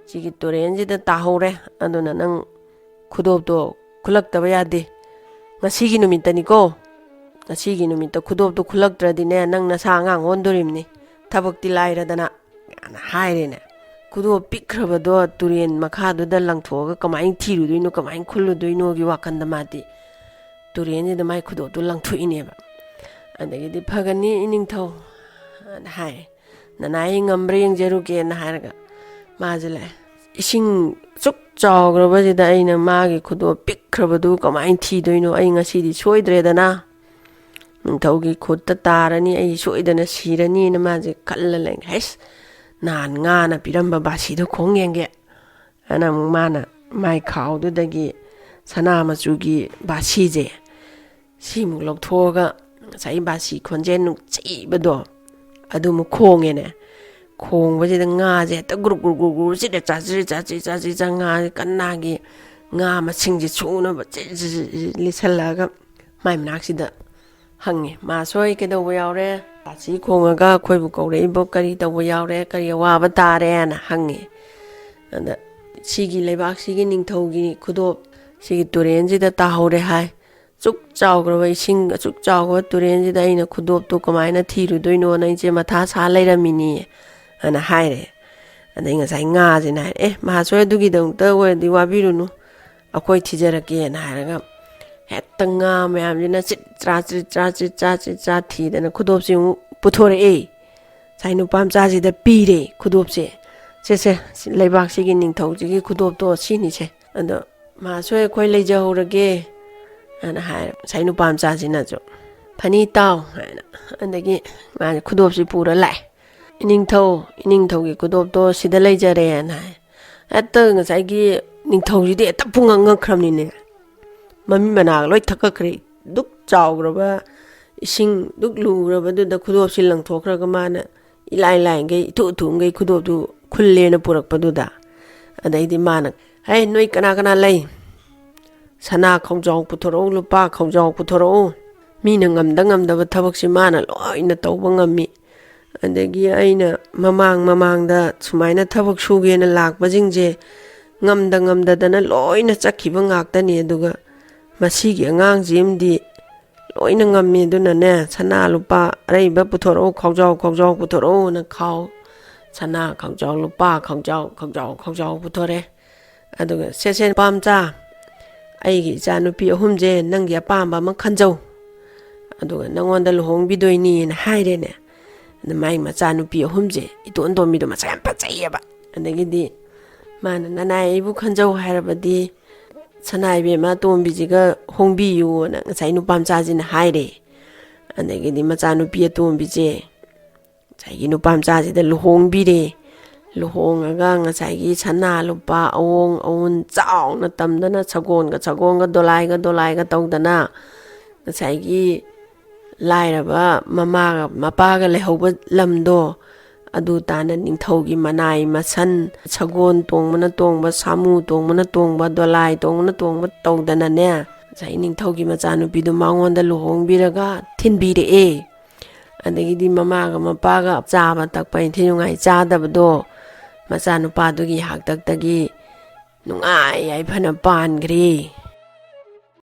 ꯁꯤꯒꯤ ꯇꯨꯔꯦꯟꯁꯤꯗ ꯇꯥꯍꯧꯔꯦ꯫ ꯑꯗꯨꯅ ꯅꯪ ꯈꯨꯗꯣꯞꯇꯣ ꯈꯨꯜꯂꯛꯇꯕ ꯌꯥꯗꯦ꯫ ꯉꯁꯤꯒꯤ ꯅꯨꯃꯤꯠꯇꯅꯤꯀꯣ꯫ ꯉꯁꯤꯒꯤ ꯅꯨꯃꯤꯠꯇ ꯈꯨꯗꯣꯞꯇꯣ ꯈꯨꯜꯂꯛꯇ꯭ꯔꯗꯤꯅꯦ, ꯅꯪ ꯅꯁꯥ ꯑꯉꯥꯡ ꯑꯣꯟꯗꯣꯔꯤꯕꯅꯤ꯫ ꯊꯕꯛꯇꯤ ꯂꯥꯏꯔꯗꯅ" ꯀꯥꯏꯅ ꯍꯥꯏꯔꯦꯅꯦ꯫ ꯈꯨꯗꯣꯞ ꯄꯤꯛꯈ꯭ꯔꯕꯗꯣ ꯇꯨꯔꯦꯟ ꯃꯈꯥꯗꯨꯗ ꯂꯪꯊꯣꯛꯑꯒ ꯀꯃꯥꯏꯅ ꯊꯤꯔꯨꯗꯣꯏꯅꯣ, ꯀꯃꯥꯏꯅ ꯈꯨꯜꯂꯨꯗꯣꯏꯅꯣꯒꯤ ꯋꯥꯈꯜꯗ ꯃꯥꯗꯤ ꯇꯨꯔꯦꯟꯁꯤꯗ ꯃꯥꯏ ꯈꯨꯗꯣꯞꯇꯨ ꯂꯪꯊꯣꯛꯏꯅꯦꯕ꯫ ꯑꯗꯒꯤꯗꯤ, "ꯐꯒꯅꯤ, ꯏꯅꯤꯡꯊꯧ" ꯑꯅ ꯍꯥꯏ꯫ "ꯅꯅꯥꯏ ꯉꯝꯕ꯭ꯔꯥ ꯌꯦꯡꯖꯔꯨꯒꯦꯅ" ꯍꯥꯏꯔꯒ ꯃꯥꯁꯦ ꯂꯥꯛꯑꯦ꯫ "ꯏꯁꯤꯡ ꯑꯁꯨꯛ ꯆꯥꯎꯈ꯭ꯔꯕꯁꯤꯗ ꯑꯩꯅ ꯃꯥꯒꯤ ꯈꯨꯗꯣꯞ ꯄꯤꯛꯈ꯭ꯔꯕꯗꯨ ꯀꯃꯥꯏꯅ ꯊꯤꯗꯣꯏꯅꯣ? ꯑꯩ ꯉꯁꯤꯗꯤ ꯁꯣꯏꯗ꯭ꯔꯦꯗꯅ, ꯅꯤꯡꯊꯧꯒꯤ ꯈꯨꯠꯇ ꯇꯥꯔꯅꯤ, ꯑꯩ ꯁꯣꯏꯗꯅ ꯁꯤꯔꯅꯤꯅ" ꯃꯥꯁꯦ ꯈꯜꯂ ꯂꯩ꯫ "ꯍꯩꯁ, ꯅꯍꯥꯟ ꯉꯥꯅ ꯄꯤꯔꯝꯕ ꯕꯥꯁꯤꯗꯣ ꯈꯣꯡ ꯌꯦꯡꯒꯦ" ꯑꯅ ꯑꯃꯨꯛ ꯃꯥꯅ ꯃꯥꯏ ꯈꯥꯎꯗꯨꯗꯒꯤ ꯁꯅꯥ ꯃꯆꯨꯒꯤ ꯕꯥꯁꯤꯁꯦ ꯁꯤꯃꯨꯛ ꯂꯧꯊꯣꯛꯑꯒ, ꯉꯁꯥꯏ ꯕꯥꯁꯤ ꯈꯣꯟꯖꯦꯜ ꯅꯨꯡꯁꯤꯕꯗꯣ ꯑꯗꯨꯃꯨꯛ ꯈꯣꯡꯉꯦꯅꯦ꯫ ꯈꯣꯡꯕꯁꯤꯗ ꯉꯥꯁꯦ ꯍꯦꯛꯇ ꯒ꯭ꯔꯨꯛ ꯒ꯭ꯔꯨꯛ ꯒ꯭ꯔꯨꯛ ꯒ꯭ꯔꯨꯛ ꯆꯤꯛꯑꯦ, ꯆꯥꯖ꯭ꯔꯤ ꯆꯥꯖ꯭ꯔꯤ ꯆꯥꯖ꯭ꯔꯤ ꯆꯥ, ꯉꯥꯁꯦ ꯀꯟꯅꯒꯤ ꯉꯥ ꯃꯁꯤꯡꯁꯦ ꯁꯨꯅꯕ ꯆꯤ-, ꯆꯤ-, ꯆꯤ-, ꯆꯤ-, ꯂꯤꯠꯁꯜꯂꯛꯑꯒ ꯃꯥꯏ ꯃꯅꯥꯛꯁꯤꯗ ꯍꯪꯉꯦ꯫ "ꯃꯥꯁꯣꯏ ꯀꯩꯗꯧꯕ ꯌꯥꯎꯔꯦ? ꯕꯥꯁꯤ ꯈꯣꯡꯉꯒ ꯑꯩꯈꯣꯏꯕꯨ ꯀꯧꯔꯛꯏꯕꯨ ꯀꯔꯤ ꯇꯧꯕ ꯌꯥꯎꯔꯦ? ꯀꯔꯤ ꯑꯋꯥꯕ ꯇꯥꯔꯦꯅ?" ꯍꯪꯉꯦ꯫ ꯑꯗ, "ꯁꯤꯒꯤ ꯂꯩꯕꯥꯛꯁꯤꯒꯤ ꯅꯤꯡꯊꯧꯒꯤ ꯈꯨꯗꯣꯞ ꯁꯤꯒꯤ ꯇꯨꯔꯦꯟꯁꯤꯗ ꯇꯥꯍꯧꯔꯦ ꯍꯥꯏ꯫ ꯑꯁꯨꯛ ꯆꯥꯎꯈ꯭ꯔꯕ ꯏꯁꯤꯡ, ꯑꯁꯨꯛ ꯆꯥꯎꯈ꯭ꯔꯕ ꯇꯨꯔꯦꯟꯁꯤꯗ ꯑꯩꯅ ꯈꯨꯗꯣꯞꯇꯨ ꯀꯃꯥꯏꯅ ꯊꯤꯔꯨꯗꯣꯏꯅꯣꯅ ꯑꯩꯁꯦ ꯃꯊꯥ ꯁꯥ ꯂꯩꯔꯝꯃꯤꯅꯤ" ꯑꯅ ꯍꯥꯏꯔꯦ꯫ ꯑꯗꯩ ꯉꯁꯥꯏ ꯉꯥꯁꯤꯅ ꯍꯥꯏꯔꯦ, "ꯑꯦ, ꯃꯍꯥꯁꯣꯏ, ꯑꯗꯨꯒꯤꯗꯃꯛꯇ ꯑꯣꯏꯔꯗꯤ ꯋꯥꯕꯤꯔꯨꯅꯨ, ꯑꯩꯈꯣꯏ ꯊꯤꯖꯔꯛꯀꯦꯅ" ꯍꯥꯏꯔꯒ ꯍꯦꯛꯇ ꯉꯥ ꯃꯌꯥꯝꯁꯤꯅ ꯆꯤꯠ ꯆ꯭ꯔꯥ ꯆꯤꯠ ꯆ꯭ꯔꯥ ꯆꯤꯠ ꯆ꯭ꯔꯥ ꯆꯤꯠ ꯆ꯭ꯔꯥ ꯊꯤꯗꯅ ꯈꯨꯗꯣꯞꯁꯤ ꯑꯃꯨꯛ ꯄꯨꯊꯣꯔꯛꯑꯦ꯫ ꯉꯁꯥꯏ ꯅꯨꯄꯥ ꯃꯆꯥꯁꯤꯗ ꯄꯤꯔꯦ ꯈꯨꯗꯣꯞꯁꯦ꯫ "ꯁꯦ, ꯁꯦ, ꯁꯤ ꯂꯩꯕꯥꯛꯁꯤꯒꯤ ꯅꯤꯡꯊꯧꯁꯤꯒꯤ ꯈꯨꯗꯣꯞꯇꯣ ꯁꯤꯅꯤꯁꯦ꯫ ꯑꯗꯣ ꯃꯍꯥꯁꯣꯏ, ꯑꯩꯈꯣꯏ ꯂꯩꯖꯍꯧꯔꯒꯦ" ꯑꯅ ꯍꯥꯏꯔꯦ ꯉꯁꯥꯏ ꯅꯨꯄꯥ ꯃꯆꯥꯁꯤꯅꯁꯨ꯫ "ꯐꯅꯤ ꯇꯥꯎ" ꯍꯥꯏꯅ꯫ ꯑꯗꯒꯤ ꯃꯥꯁꯦ ꯈꯨꯗꯣꯞꯁꯤ ꯄꯨꯔ ꯂꯥꯛꯑꯦ꯫ "ꯏꯅꯤꯡꯊꯧ, ꯏꯅꯤꯡꯊꯧꯒꯤ ꯈꯨꯗꯣꯞꯇꯣ ꯁꯤꯗ ꯂꯩꯖꯔꯦꯅ" ꯍꯥꯏ꯫ ꯍꯦꯛꯇ ꯉꯁꯥꯏꯒꯤ ꯅꯤꯡꯊꯧꯁꯤꯗꯤ ꯍꯦꯛꯇ ꯄꯨꯡꯉꯛ ꯉꯛꯈ꯭ꯔꯕꯅꯤꯅꯦ꯫ ꯃꯃꯤ ꯃꯅꯥꯒ ꯂꯣꯏ ꯊꯛꯀꯠꯈ꯭ꯔꯦ꯫ ꯗꯨꯛ ꯆꯥꯎꯈ꯭ꯔꯕ, ꯏꯁꯤꯡ ꯗꯨꯛ ꯂꯨꯈ꯭ꯔꯕꯗꯨꯗ ꯈꯨꯗꯣꯞꯁꯤ ꯂꯪꯊꯣꯛꯈ꯭ꯔꯒ ꯃꯥꯅ ꯏꯂꯥꯏ ꯂꯥꯏꯒꯩ, ꯏꯊꯨ ꯊꯨꯝꯒꯩ ꯈꯨꯗꯣꯞꯇꯨ ꯈꯨꯜꯂꯦꯅ ꯄꯨꯔꯛꯄꯗꯨꯗ꯫ ꯑꯗꯩꯗꯤ ꯃꯥꯅ, "ꯍꯦ, ꯅꯣꯏ ꯀꯅꯥ ꯀꯅꯥ ꯂꯩ? ꯁꯅꯥ ꯈꯣꯡꯖꯥꯎ ꯄꯨꯊꯣꯔꯛꯎ, ꯂꯨꯄꯥ ꯈꯣꯡꯖꯥꯎ ꯄꯨꯊꯣꯔꯛꯎ꯫ ꯃꯤꯅ ꯉꯝꯗ ꯉꯝꯗꯕ ꯊꯕꯛꯁꯤ ꯃꯥꯅ ꯂꯣꯏꯅ ꯇꯧꯕ ꯉꯝꯃꯤ꯫ ꯑꯗꯒꯤ ꯑꯩꯅ ꯃꯃꯥꯡ ꯃꯃꯥꯡꯗ ꯁꯨꯃꯥꯏꯅ ꯊꯕꯛ ꯁꯨꯒꯦꯅ ꯂꯥꯛꯄꯁꯤꯡꯁꯦ ꯉꯝꯗ ꯉꯝꯗꯗꯅ ꯂꯣꯏꯅ ꯆꯠꯈꯤꯕ ꯉꯥꯛꯇꯅꯤ꯫ ꯑꯗꯨꯒ ꯃꯁꯤꯒꯤ ꯑꯉꯥꯡꯁꯤ ꯑꯃꯗꯤ ꯂꯣꯏꯅ ꯉꯝꯃꯤ꯫ ꯑꯗꯨꯅꯅꯦ, ꯁꯅꯥ ꯂꯨꯄꯥ ꯑꯔꯩꯕ ꯄꯨꯊꯣꯔꯛꯎ, ꯈꯥꯎꯖꯥꯎ, ꯈꯥꯎꯖꯥꯎ ꯄꯨꯊꯣꯔꯛꯎꯅ ꯈꯥꯎ, ꯁꯅꯥ ꯈꯥꯎꯖꯥꯎ, ꯂꯨꯄꯥ ꯈꯥꯎꯖꯥꯎ, ꯈꯥꯎꯖꯥꯎ, ꯈꯥꯎꯖꯥꯎ ꯄꯨꯊꯣꯔꯛꯑꯦ꯫ ꯑꯗꯨꯒ, 'ꯁꯦ, ꯁꯦ, ꯅꯨꯄꯥ ꯃꯆꯥ, ꯑꯩꯒꯤ ꯏꯆꯥ ꯅꯨꯄꯤ ꯑꯍꯨꯝꯁꯦ ꯅꯪꯒꯤ ꯑꯄꯥꯝꯕ ꯑꯃ ꯈꯟꯖꯧ꯫ ꯑꯗꯨꯒ ꯅꯪꯉꯣꯟꯗ ꯂꯨꯍꯣꯡꯕꯤꯗꯣꯏꯅꯤꯅ' ꯍꯥꯏꯔꯦꯅꯦ꯫ ꯑꯗ ꯃꯥꯏ ꯃꯆꯥ ꯅꯨꯄꯤ ꯑꯍꯨꯝꯁꯦ, ꯏꯇꯣꯟ ꯇꯣꯝꯕꯤꯗꯣ ꯃꯁꯛ ꯌꯥꯝ ꯐꯖꯩꯌꯦꯕ꯫ ꯑꯗꯒꯤꯗꯤ ꯃꯥꯅ, "ꯅꯅꯥꯏ ꯑꯩꯕꯨ ꯈꯟꯖꯧ ꯍꯥꯏꯔꯕꯗꯤ ꯁꯅꯥ ꯏꯕꯦꯝꯃ ꯑꯇꯣꯝꯕꯤꯁꯤꯒ ꯍꯣꯡꯕꯤꯌꯨꯅ" ꯉꯁꯥꯏ ꯅꯨꯄꯥ ꯃꯆꯥꯁꯤꯅ ꯍꯥꯏꯔꯦ꯫ ꯑꯗꯒꯤꯗꯤ ꯃꯆꯥꯅꯨꯄꯤ ꯑꯇꯣꯝꯕꯤꯁꯦ ꯉꯁꯥꯏꯒꯤ ꯅꯨꯄꯥ ꯃꯆꯥꯁꯤꯗ ꯂꯨꯍꯣꯡꯕꯤꯔꯦ꯫ ꯂꯨꯍꯣꯡꯉꯒ ꯉꯁꯥꯏꯒꯤ ꯁꯅꯥ ꯂꯨꯄꯥ ꯑꯋꯣꯡ ꯑꯋꯨꯟ ꯆꯥꯎꯅ ꯇꯝꯗꯅ, ꯁꯒꯣꯜꯒ ꯁꯒꯣꯜꯒ, ꯗꯣꯂꯥꯏꯒ ꯗꯣꯂꯥꯏꯒ ꯇꯧꯗꯅ, ꯉꯁꯥꯏꯒꯤ ꯂꯥꯏꯔꯕ ꯃꯃꯥꯒ ꯃꯄꯥꯒ ꯂꯩꯍꯧꯕ ꯂꯝꯗꯣ, ꯑꯗꯨ ꯇꯥꯅ ꯅꯤꯡꯊꯧꯒꯤ ꯃꯅꯥꯏ ꯃꯁꯟ, ꯁꯒꯣꯜ ꯇꯣꯡꯕꯅ ꯇꯣꯡꯕ, ꯁꯥꯃꯨ ꯇꯣꯡꯕꯅ ꯇꯣꯡꯕ, ꯗꯣꯂꯥꯏ ꯇꯣꯡꯕꯅ ꯇꯣꯡꯕ ꯇꯧꯗꯅꯅꯦ, ꯉꯁꯥꯏ ꯅꯤꯡꯊꯧꯒꯤ ꯃꯆꯥꯅꯨꯄꯤꯗꯨ ꯃꯉꯣꯟꯗ ꯂꯨꯍꯣꯡꯕꯤꯔꯒ ꯊꯤꯟꯕꯤꯔꯛꯑꯦ꯫ ꯑꯗꯒꯤꯗꯤ ꯃꯃꯥꯒ ꯃꯄꯥꯒ ꯆꯥꯕ ꯊꯛꯄ ꯏꯟꯊꯤ ꯅꯨꯡꯉꯥꯏ ꯆꯥꯗꯕꯗꯣ ꯃꯆꯥꯅꯨꯄꯥꯗꯨꯒꯤ ꯍꯥꯛꯇꯛꯇꯒꯤ ꯅꯨꯡꯉꯥꯏ ꯌꯥꯏꯐꯅ ꯄꯥꯟꯈ꯭ꯔꯦ꯫